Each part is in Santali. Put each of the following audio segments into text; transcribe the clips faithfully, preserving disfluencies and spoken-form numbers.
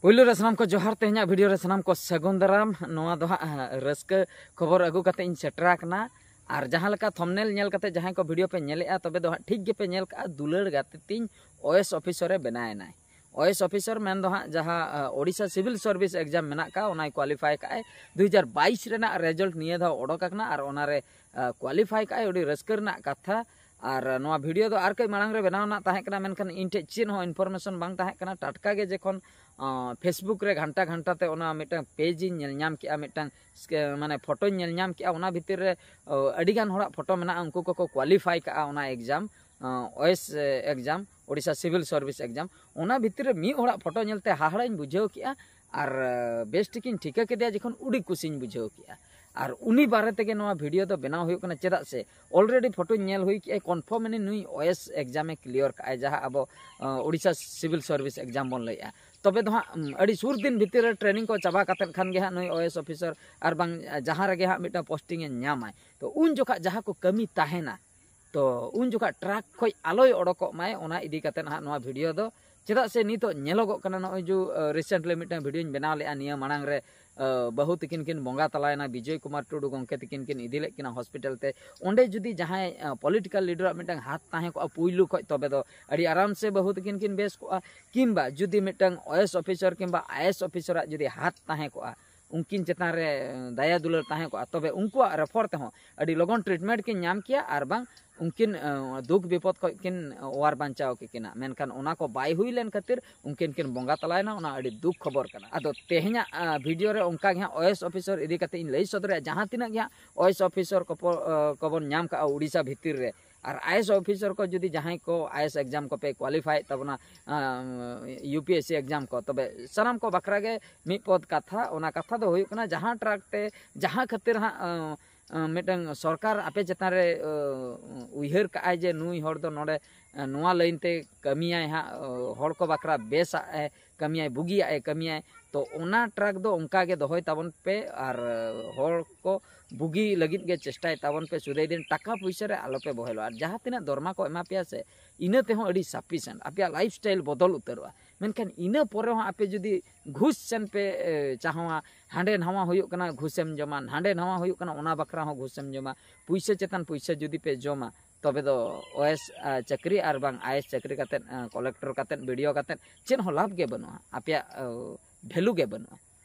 ᱯᱩᱭᱞᱩ ᱨᱮ ᱥᱟᱱᱟᱢ ᱠᱚ ᱡᱚᱦᱟᱨ᱾ ᱛᱮᱦᱮᱧᱟᱜ ᱵᱷᱤᱰᱤᱭᱳ ᱨᱮ ᱥᱟᱱᱟᱢ ᱠᱚ ᱥᱟᱹᱜᱩᱱ ᱫᱟᱨᱟᱢ᱾ ᱱᱚᱣᱟ ᱫᱚ ᱦᱟᱸᱜ ᱨᱟᱹᱥᱠᱟᱹ ᱠᱷᱚᱵᱚᱨ ᱟᱹᱜᱩ ᱠᱟᱛᱮ ᱤᱧ ᱥᱮᱴᱮᱨ ᱟᱠᱟᱱᱟ᱾ ᱟᱨ ᱡᱟᱦᱟᱸ ᱞᱮᱠᱟ ᱛᱷᱚᱢᱱᱮᱞ ᱧᱮᱞ ᱠᱟᱛᱮ ᱡᱟᱦᱟᱸᱭ ᱠᱚ ᱵᱷᱤᱰᱤᱭᱳ ᱯᱮ ᱧᱮᱞᱮᱫᱼᱟ, ᱛᱚᱵᱮ ᱫᱚ ᱦᱟᱸᱜ ᱴᱷᱤᱠ ᱜᱮᱯᱮ ᱧᱮᱞ ᱠᱟᱜᱼᱟ, ᱫᱩᱞᱟᱹᱲ ᱜᱟᱛᱮ ᱛᱤᱧ ᱳᱭᱮᱥ ᱚᱯᱷᱤᱥᱚᱨ ᱮ ᱵᱮᱱᱟᱣ ᱮᱱᱟᱭ᱾ ᱳᱭᱮᱥ ᱚᱯᱷᱤᱥᱚᱨ ᱢᱮᱱ ᱫᱚ ᱦᱟᱸᱜ ᱡᱟᱦᱟᱸ ᱳᱰᱤᱥᱟ ᱥᱤᱵᱤᱞ ᱥᱟᱨᱵᱷᱤᱥ ᱮᱠᱡᱟᱢ ᱢᱮᱱᱟᱜ ᱠᱟᱜᱼᱟ, ᱚᱱᱟᱭ ᱠᱳᱣᱟᱞᱤᱯᱷᱟᱭ ᱠᱟᱜᱼᱟᱭ᱾ ᱫᱩ ᱦᱟᱡᱟᱨ ᱵᱟᱭᱤᱥ ᱨᱮᱱᱟᱜ ᱨᱮᱡᱟᱞᱴ ᱱᱤᱭᱟᱹ ᱫᱷᱟᱣ ᱚᱰᱚᱠ ᱟᱠᱟᱱᱟ ᱟᱨ ᱚᱱᱟᱨᱮ ᱠᱳᱣᱟᱞᱤᱯᱷᱟᱭ ᱠᱟᱜᱼᱟᱭ᱾ ᱟᱹᱰᱤ ᱨᱟᱹᱥᱠᱟᱹ ᱨᱮᱱᱟᱜ ᱠᱟᱛᱷᱟ᱾ ᱟᱨ ᱱᱚᱣᱟ ᱵᱷᱤᱰᱤᱭᱳ ᱫᱚ ᱟᱨ ᱠᱟᱹᱡ ᱢᱟᱲᱟᱝ ᱨᱮ ᱵᱮᱱᱟᱣ ᱨᱮᱱᱟᱜ ᱛᱟᱦᱮᱸ ᱠᱟᱱᱟ, ᱢᱮᱱᱠᱷᱟᱱ ᱤᱧ ᱴᱷᱮᱡ ᱪᱮᱫ ᱦᱚᱸ ᱤᱱᱯᱷᱚᱨᱢᱮᱥᱚᱱ ᱵᱟᱝ ᱛᱟᱦᱮᱸ ᱠᱟᱱᱟ᱾ ᱴᱟᱴᱠᱟ ᱜᱮ ᱡᱚᱠᱷᱚᱱ ᱯᱷᱮᱥᱵᱩᱠ ᱨᱮ ᱜᱷᱟᱱᱴᱟ ᱜᱷᱟᱱᱴᱟ ᱛᱮ ᱚᱱᱟ ᱢᱤᱫᱴᱟᱝ ᱯᱮᱡᱽ ᱤᱧ ᱧᱮᱞ ᱧᱟᱢ ᱠᱮᱜᱼᱟ, ᱢᱤᱫᱴᱟᱝ ᱥᱠᱮ- ᱢᱟᱱᱮ ᱯᱷᱳᱴᱳᱧ ᱧᱮᱞ ᱧᱟᱢ ᱠᱮᱜᱼᱟ, ᱚᱱᱟ ᱵᱷᱤᱛᱤᱨ ᱨᱮ ᱟᱹᱰᱤ ᱜᱟᱱ ᱦᱚᱲᱟᱜ ᱯᱷᱳᱴᱳ ᱢᱮᱱᱟᱜᱼᱟ, ᱩᱱᱠᱩ ᱠᱚᱠᱚ ᱠᱳᱣᱟᱞᱤᱯᱷᱟᱭ ᱠᱟᱜᱼᱟ ᱚᱱᱟ ᱮᱠᱡᱟᱢ, ᱳᱭᱮᱥ ᱮᱠᱡᱟᱢ, ᱳᱰᱤᱥᱟ ᱥᱤᱵᱤᱞ ᱥᱟᱨᱵᱷᱤᱥ ᱮᱠᱡᱟᱢ᱾ ᱚᱱᱟ ᱵᱷᱤᱛᱤᱨ ᱨᱮ ᱢᱤᱫ ᱦᱚᱲᱟᱜ ᱯᱷᱳᱴᱳ ᱧᱮᱞᱛᱮ ᱦᱟᱦᱟᱲᱟᱧ ᱵᱩᱡᱷᱟᱹᱣ ᱠᱮᱜᱼᱟ᱾ ᱟᱨ ᱵᱮᱥ ᱴᱷᱤᱠᱤᱧ ᱴᱷᱤᱠᱟᱹ ᱠᱮᱫᱮᱭᱟ ᱡᱚᱠᱷᱚᱱ, ᱟᱹᱰᱤ ᱠᱩᱥᱤᱧ ᱵᱩᱡᱷᱟᱹᱣ ᱠᱮᱜᱼᱟ᱾ ᱟᱨ ᱩᱱᱤ ᱵᱟᱨᱮ ᱛᱮᱜᱮ ᱱᱚᱣᱟ ᱵᱷᱤᱰᱤᱭᱳ ᱫᱚ ᱵᱮᱱᱟᱣ ᱦᱩᱭᱩᱜ ᱠᱟᱱᱟ᱾ ᱪᱮᱫᱟᱜ ᱥᱮ ᱚᱞᱨᱮᱰᱤ ᱯᱷᱳᱴᱳᱧ ᱧᱮᱞ ᱦᱩᱭ ᱠᱮᱜᱼᱟ, ᱠᱚᱱᱯᱷᱟᱨᱢ ᱱᱩᱭ ᱳᱭᱮᱥ ᱮᱠᱡᱟᱢᱮ ᱠᱞᱤᱭᱟᱨ ᱠᱟᱜᱼᱟᱭ, ᱡᱟᱦᱟᱸ ᱟᱵᱚ ᱳᱰᱤᱥᱟ ᱥᱤᱵᱤᱞ ᱥᱟᱨᱵᱷᱤᱥ ᱮᱠᱡᱟᱢ ᱵᱚᱱ ᱞᱟᱹᱭᱮᱜᱼᱟ᱾ ᱛᱚᱵᱮ ᱫᱚ ᱦᱟᱸᱜ ᱟᱹᱰᱤ ᱥᱩᱨ ᱫᱤᱱ ᱵᱷᱤᱛᱤᱨ ᱨᱮ ᱴᱨᱮᱱᱤᱝ ᱠᱚ ᱪᱟᱵᱟ ᱠᱟᱛᱮᱫ ᱠᱷᱟᱱ ᱜᱮ ᱦᱟᱸᱜ ᱱᱩᱭ ᱳᱭᱮᱥ ᱚᱯᱷᱤᱥᱟᱨ ᱟᱨ ᱵᱟᱝ ᱡᱟᱦᱟᱸ ᱨᱮᱜᱮ ᱦᱟᱸᱜ ᱢᱤᱫᱴᱟᱝ ᱯᱳᱥᱴᱤᱝ ᱮ ᱧᱟᱢᱟᱭ᱾ ᱛᱚ ᱩᱱ ᱡᱚᱠᱷᱟᱜ ᱡᱟᱦᱟᱸ ᱠᱚ ᱠᱟᱹᱢᱤ ᱛᱟᱦᱮᱱᱟ, ᱛᱚ ᱩᱱ ᱡᱚᱠᱷᱟᱜ ᱴᱨᱟᱠ ᱠᱷᱚᱡ ᱟᱞᱚᱭ ᱚᱰᱚᱠᱚᱜ ᱢᱟᱭ, ᱚᱱᱟ ᱤᱫᱤ ᱠᱟᱛᱮᱫ ᱦᱟᱸᱜ ᱱᱚᱣᱟ ᱵᱷᱤᱰᱤᱭᱳ ᱫᱚ᱾ ᱪᱮᱫᱟᱜ ᱥᱮ ᱱᱤᱛᱚᱜ ᱧᱮᱞᱚᱜᱚᱜ ᱠᱟᱱᱟ, ᱱᱚᱜᱼᱚᱭ ᱡᱮ ᱨᱤᱥᱮᱱᱴᱞᱤ ᱢᱤᱫᱴᱟᱝ ᱵᱷᱤᱰᱤᱭᱳᱧ ᱵᱮᱱᱟᱣ ᱞᱮᱜᱼᱟ ᱱᱤᱭᱟᱹ ᱢᱟᱲᱟᱝ ᱨᱮ, ᱵᱟᱹᱦᱩ ᱛᱤᱠᱤᱱ ᱠᱤᱱ ᱵᱚᱸᱜᱟ ᱛᱟᱞᱟᱭᱮᱱᱟ, ᱵᱤᱡᱚᱭ ᱠᱩᱢᱟᱨ ᱴᱩᱰᱩ ᱜᱚᱢᱠᱮ ᱛᱤᱠᱤᱱ ᱠᱤᱱ ᱤᱫᱤ ᱞᱮᱫ ᱠᱤᱱᱟ ᱦᱚᱥᱯᱤᱴᱟᱞ ᱛᱮ᱾ ᱚᱸᱰᱮ ᱡᱩᱫᱤ ᱡᱟᱦᱟᱸᱭ ᱯᱚᱞᱤᱴᱤᱠᱟᱞ ᱞᱤᱰᱟᱨᱟᱜ ᱢᱤᱫᱴᱟᱝ ᱦᱟᱛ ᱛᱟᱦᱮᱸ ᱠᱚᱜᱼᱟ ᱯᱩᱭᱞᱩ ᱠᱷᱚᱡ, ᱛᱚᱵᱮ ᱫᱚ ᱟᱹᱰᱤ ᱟᱨᱟᱢ ᱥᱮ ᱵᱟᱹᱦᱩ ᱛᱤᱠᱤᱱ ᱠᱤᱱ ᱵᱮᱥ ᱠᱚᱜᱼᱟ᱾ ᱠᱤᱝᱵᱟ ᱡᱩᱫᱤ ᱢᱤᱫᱴᱟᱝ ᱳᱭᱮᱥ ᱚᱯᱷᱤᱥᱟᱨ ᱠᱤᱝᱵᱟ ᱟᱭᱮᱥ ᱚᱯᱷᱤᱥᱟᱨᱟᱜ ᱡᱩᱫᱤ ᱦᱟᱛ ᱛᱟᱦᱮᱸ ᱠᱚᱜᱼᱟ, ᱩᱱᱠᱤᱱ ᱪᱮᱛᱟᱱ ᱨᱮ ᱫᱟᱭᱟ ᱫᱩᱞᱟᱹᱲ ᱛᱟᱦᱮᱸ ᱠᱚᱜᱼᱟ, ᱛᱚᱵᱮ ᱩᱱᱠᱩᱣᱟᱜ ᱨᱮᱯᱷᱟᱨ ᱛᱮᱦᱚᱸ ᱟᱹᱰᱤ ᱞᱚᱜᱚᱱ ᱴᱨᱤᱴᱢᱮᱱᱴ ᱠᱤᱱ ᱧᱟᱢ ᱠᱮᱭᱟ ᱟᱨ ᱵᱟᱝ ᱩᱱᱠᱤᱱ ᱫᱩᱠ ᱵᱤᱯᱚᱫ ᱠᱷᱚᱡ ᱠᱤᱱ ᱚᱣᱟᱨ ᱵᱟᱧᱪᱟᱣ ᱠᱮᱠᱤᱱᱟ᱾ ᱢᱮᱱᱠᱷᱟᱱ ᱚᱱᱟ ᱠᱚ ᱵᱟᱭ ᱦᱩᱭ ᱞᱮᱱ ᱠᱷᱟᱹᱛᱤᱨ ᱩᱱᱠᱤᱱ ᱠᱤᱱ ᱵᱚᱸᱜᱟ ᱛᱟᱞᱟᱭᱮᱱᱟ᱾ ᱚᱱᱟ ᱟᱹᱰᱤ ᱫᱩᱠ ᱠᱷᱚᱵᱚᱨ ᱠᱟᱱᱟ᱾ ᱟᱫᱚ ᱛᱮᱦᱮᱧᱟᱜ ᱵᱷᱤᱰᱤᱭᱳ ᱨᱮ ᱚᱱᱠᱟ ᱜᱮ ᱦᱟᱸᱜ ᱳᱭᱮᱥ ᱚᱯᱷᱤᱥᱟᱨ ᱤᱫᱤ ᱠᱟᱛᱮ ᱤᱧ ᱞᱟᱹᱭ ᱥᱚᱫᱚᱨᱮᱜᱼᱟ᱾ ᱡᱟᱦᱟᱸ ᱛᱤᱱᱟᱹᱜ ᱜᱮ ᱦᱟᱸᱜ ᱳᱭᱮᱥ ᱚᱯᱷᱤᱥᱟᱨ ᱠᱚ ᱠᱚᱵᱚᱱ ᱧᱟᱢ ᱠᱟᱜᱼᱟ ᱳᱰᱤᱥᱟ ᱵᱷᱤᱛᱤᱨ ᱨᱮ, ᱟᱨ ᱟᱭᱮᱥ ᱚᱯᱷᱤᱥᱟᱨ ᱠᱚ ᱡᱩᱫᱤ ᱡᱟᱦᱟᱸᱭ ᱠᱚ ᱟᱭᱮᱥ ᱮᱠᱡᱟᱢ ᱠᱚᱯᱮ ᱠᱳᱣᱟᱞᱤᱯᱷᱟᱭᱮᱫ ᱛᱟᱵᱚᱱᱟ, U P S C exam ᱠᱚ, ᱛᱚᱵᱮ ᱥᱟᱱᱟᱢ ᱠᱚ ᱵᱟᱠᱷᱨᱟ ᱜᱮ ᱢᱤᱫ ᱯᱚᱫ ᱠᱟᱛᱷᱟ᱾ ᱚᱱᱟ ᱠᱟᱛᱷᱟ ᱫᱚ ᱦᱩᱭᱩᱜ ᱠᱟᱱᱟ, ᱡᱟᱦᱟᱸ ᱴᱨᱟᱠ ᱛᱮ ᱡᱟᱦᱟᱸ ᱠᱷᱟᱹᱛᱤᱨ ᱦᱟᱸᱜ ᱢᱤᱫᱴᱟᱝ ᱥᱚᱨᱠᱟᱨ ᱟᱯᱮ ᱪᱮᱛᱟᱱ ᱨᱮ ᱩᱭᱦᱟᱹᱨ ᱠᱟᱜᱼᱟᱭ ᱡᱮ ᱱᱩᱭ ᱦᱚᱲ ᱫᱚ ᱱᱚᱰᱮ ᱱᱚᱣᱟ ᱞᱟᱭᱤᱱ ᱛᱮ ᱠᱟᱹᱢᱤᱭᱟᱭ ᱦᱟᱸᱜ, ᱦᱚᱲ ᱠᱚ ᱵᱟᱠᱷᱨᱟ ᱵᱮᱥᱟᱜ ᱮ ᱠᱟᱹᱢᱤᱭᱟᱭ, ᱵᱩᱜᱤᱭᱟᱜ ᱮ ᱠᱟᱹᱢᱤᱭᱟᱭ, ᱛᱚ ᱚᱱᱟ ᱴᱨᱟᱠ ᱫᱚ ᱚᱱᱠᱟ ᱜᱮ ᱫᱚᱦᱚᱭ ᱛᱟᱵᱚᱱ ᱯᱮ ᱟᱨ ᱦᱚᱲ ᱠᱚ ᱵᱩᱜᱤ ᱞᱟᱹᱜᱤᱫ ᱜᱮ ᱪᱮᱥᱴᱟᱭ ᱛᱟᱵᱚᱱ ᱯᱮ᱾ ᱥᱩᱫᱟᱹᱭ ᱫᱤᱱ ᱴᱟᱠᱟ ᱯᱩᱭᱥᱟᱹ ᱨᱮ ᱟᱞᱚ ᱯᱮ ᱵᱚᱦᱮᱞᱚᱜᱼᱟ᱾ ᱟᱨ ᱡᱟᱦᱟᱸ ᱛᱤᱱᱟᱹᱜ ᱫᱚᱨᱢᱟ ᱠᱚ ᱮᱢᱟ ᱯᱮᱭᱟ ᱥᱮ, ᱤᱱᱟᱹ ᱛᱮᱦᱚᱸ ᱟᱹᱰᱤ ᱥᱟᱯᱷᱤᱥᱮᱱᱴ, ᱟᱯᱮᱭᱟᱜ ᱞᱟᱭᱤᱯᱷ ᱥᱴᱟᱭᱤᱞ ᱵᱚᱫᱚᱞ ᱩᱛᱟᱹᱨᱚᱜᱼᱟ᱾ ᱢᱮᱱᱠᱷᱟᱱ ᱤᱱᱟᱹ ᱯᱚᱨᱮ ᱦᱚᱸ ᱟᱯᱮ ᱡᱩᱫᱤ ᱜᱷᱩᱥ ᱥᱮᱱ ᱯᱮ ᱮ, ᱪᱟᱦᱟᱣᱟ, ᱦᱟᱸᱰᱮ ᱱᱟᱣᱟ ᱦᱩᱭᱩᱜ ᱠᱟᱱᱟ ᱜᱷᱩᱥᱮᱢ ᱡᱚᱢᱟ, ᱦᱟᱸᱰᱮ ᱱᱟᱣᱟ ᱦᱩᱭᱩᱜ ᱠᱟᱱᱟ ᱚᱱᱟ ᱵᱟᱠᱷᱨᱟ ᱦᱚᱸ ᱜᱷᱩᱥᱮᱢ ᱡᱚᱢᱟ, ᱯᱩᱭᱥᱟᱹ ᱪᱮᱛᱟᱱ ᱯᱩᱭᱥᱟᱹ ᱡᱩᱫᱤ ᱯᱮ ᱡᱚᱢᱟ, ᱛᱚᱵᱮ ᱫᱚ ᱳᱭᱮᱥ ᱪᱟᱹᱠᱨᱤ ᱟᱨ ᱵᱟᱝ ᱟᱭᱮᱥ ᱪᱟᱹᱠᱨᱤ ᱠᱟᱛᱮᱫ, ᱠᱚᱞᱮᱠᱴᱚᱨ ᱠᱟᱛᱮᱫ, ᱵᱤᱰᱤᱳ ᱠᱟᱛᱮᱫ ᱪᱮᱫ ᱦᱚᱸ ᱞᱟᱵᱷ ᱜᱮ ᱵᱟᱹᱱᱩᱜᱼᱟ, ᱟᱯᱮᱭᱟᱜ ᱵᱷᱮᱞᱩ ᱜᱮ ᱵᱟᱹᱱᱩᱜᱼᱟ᱾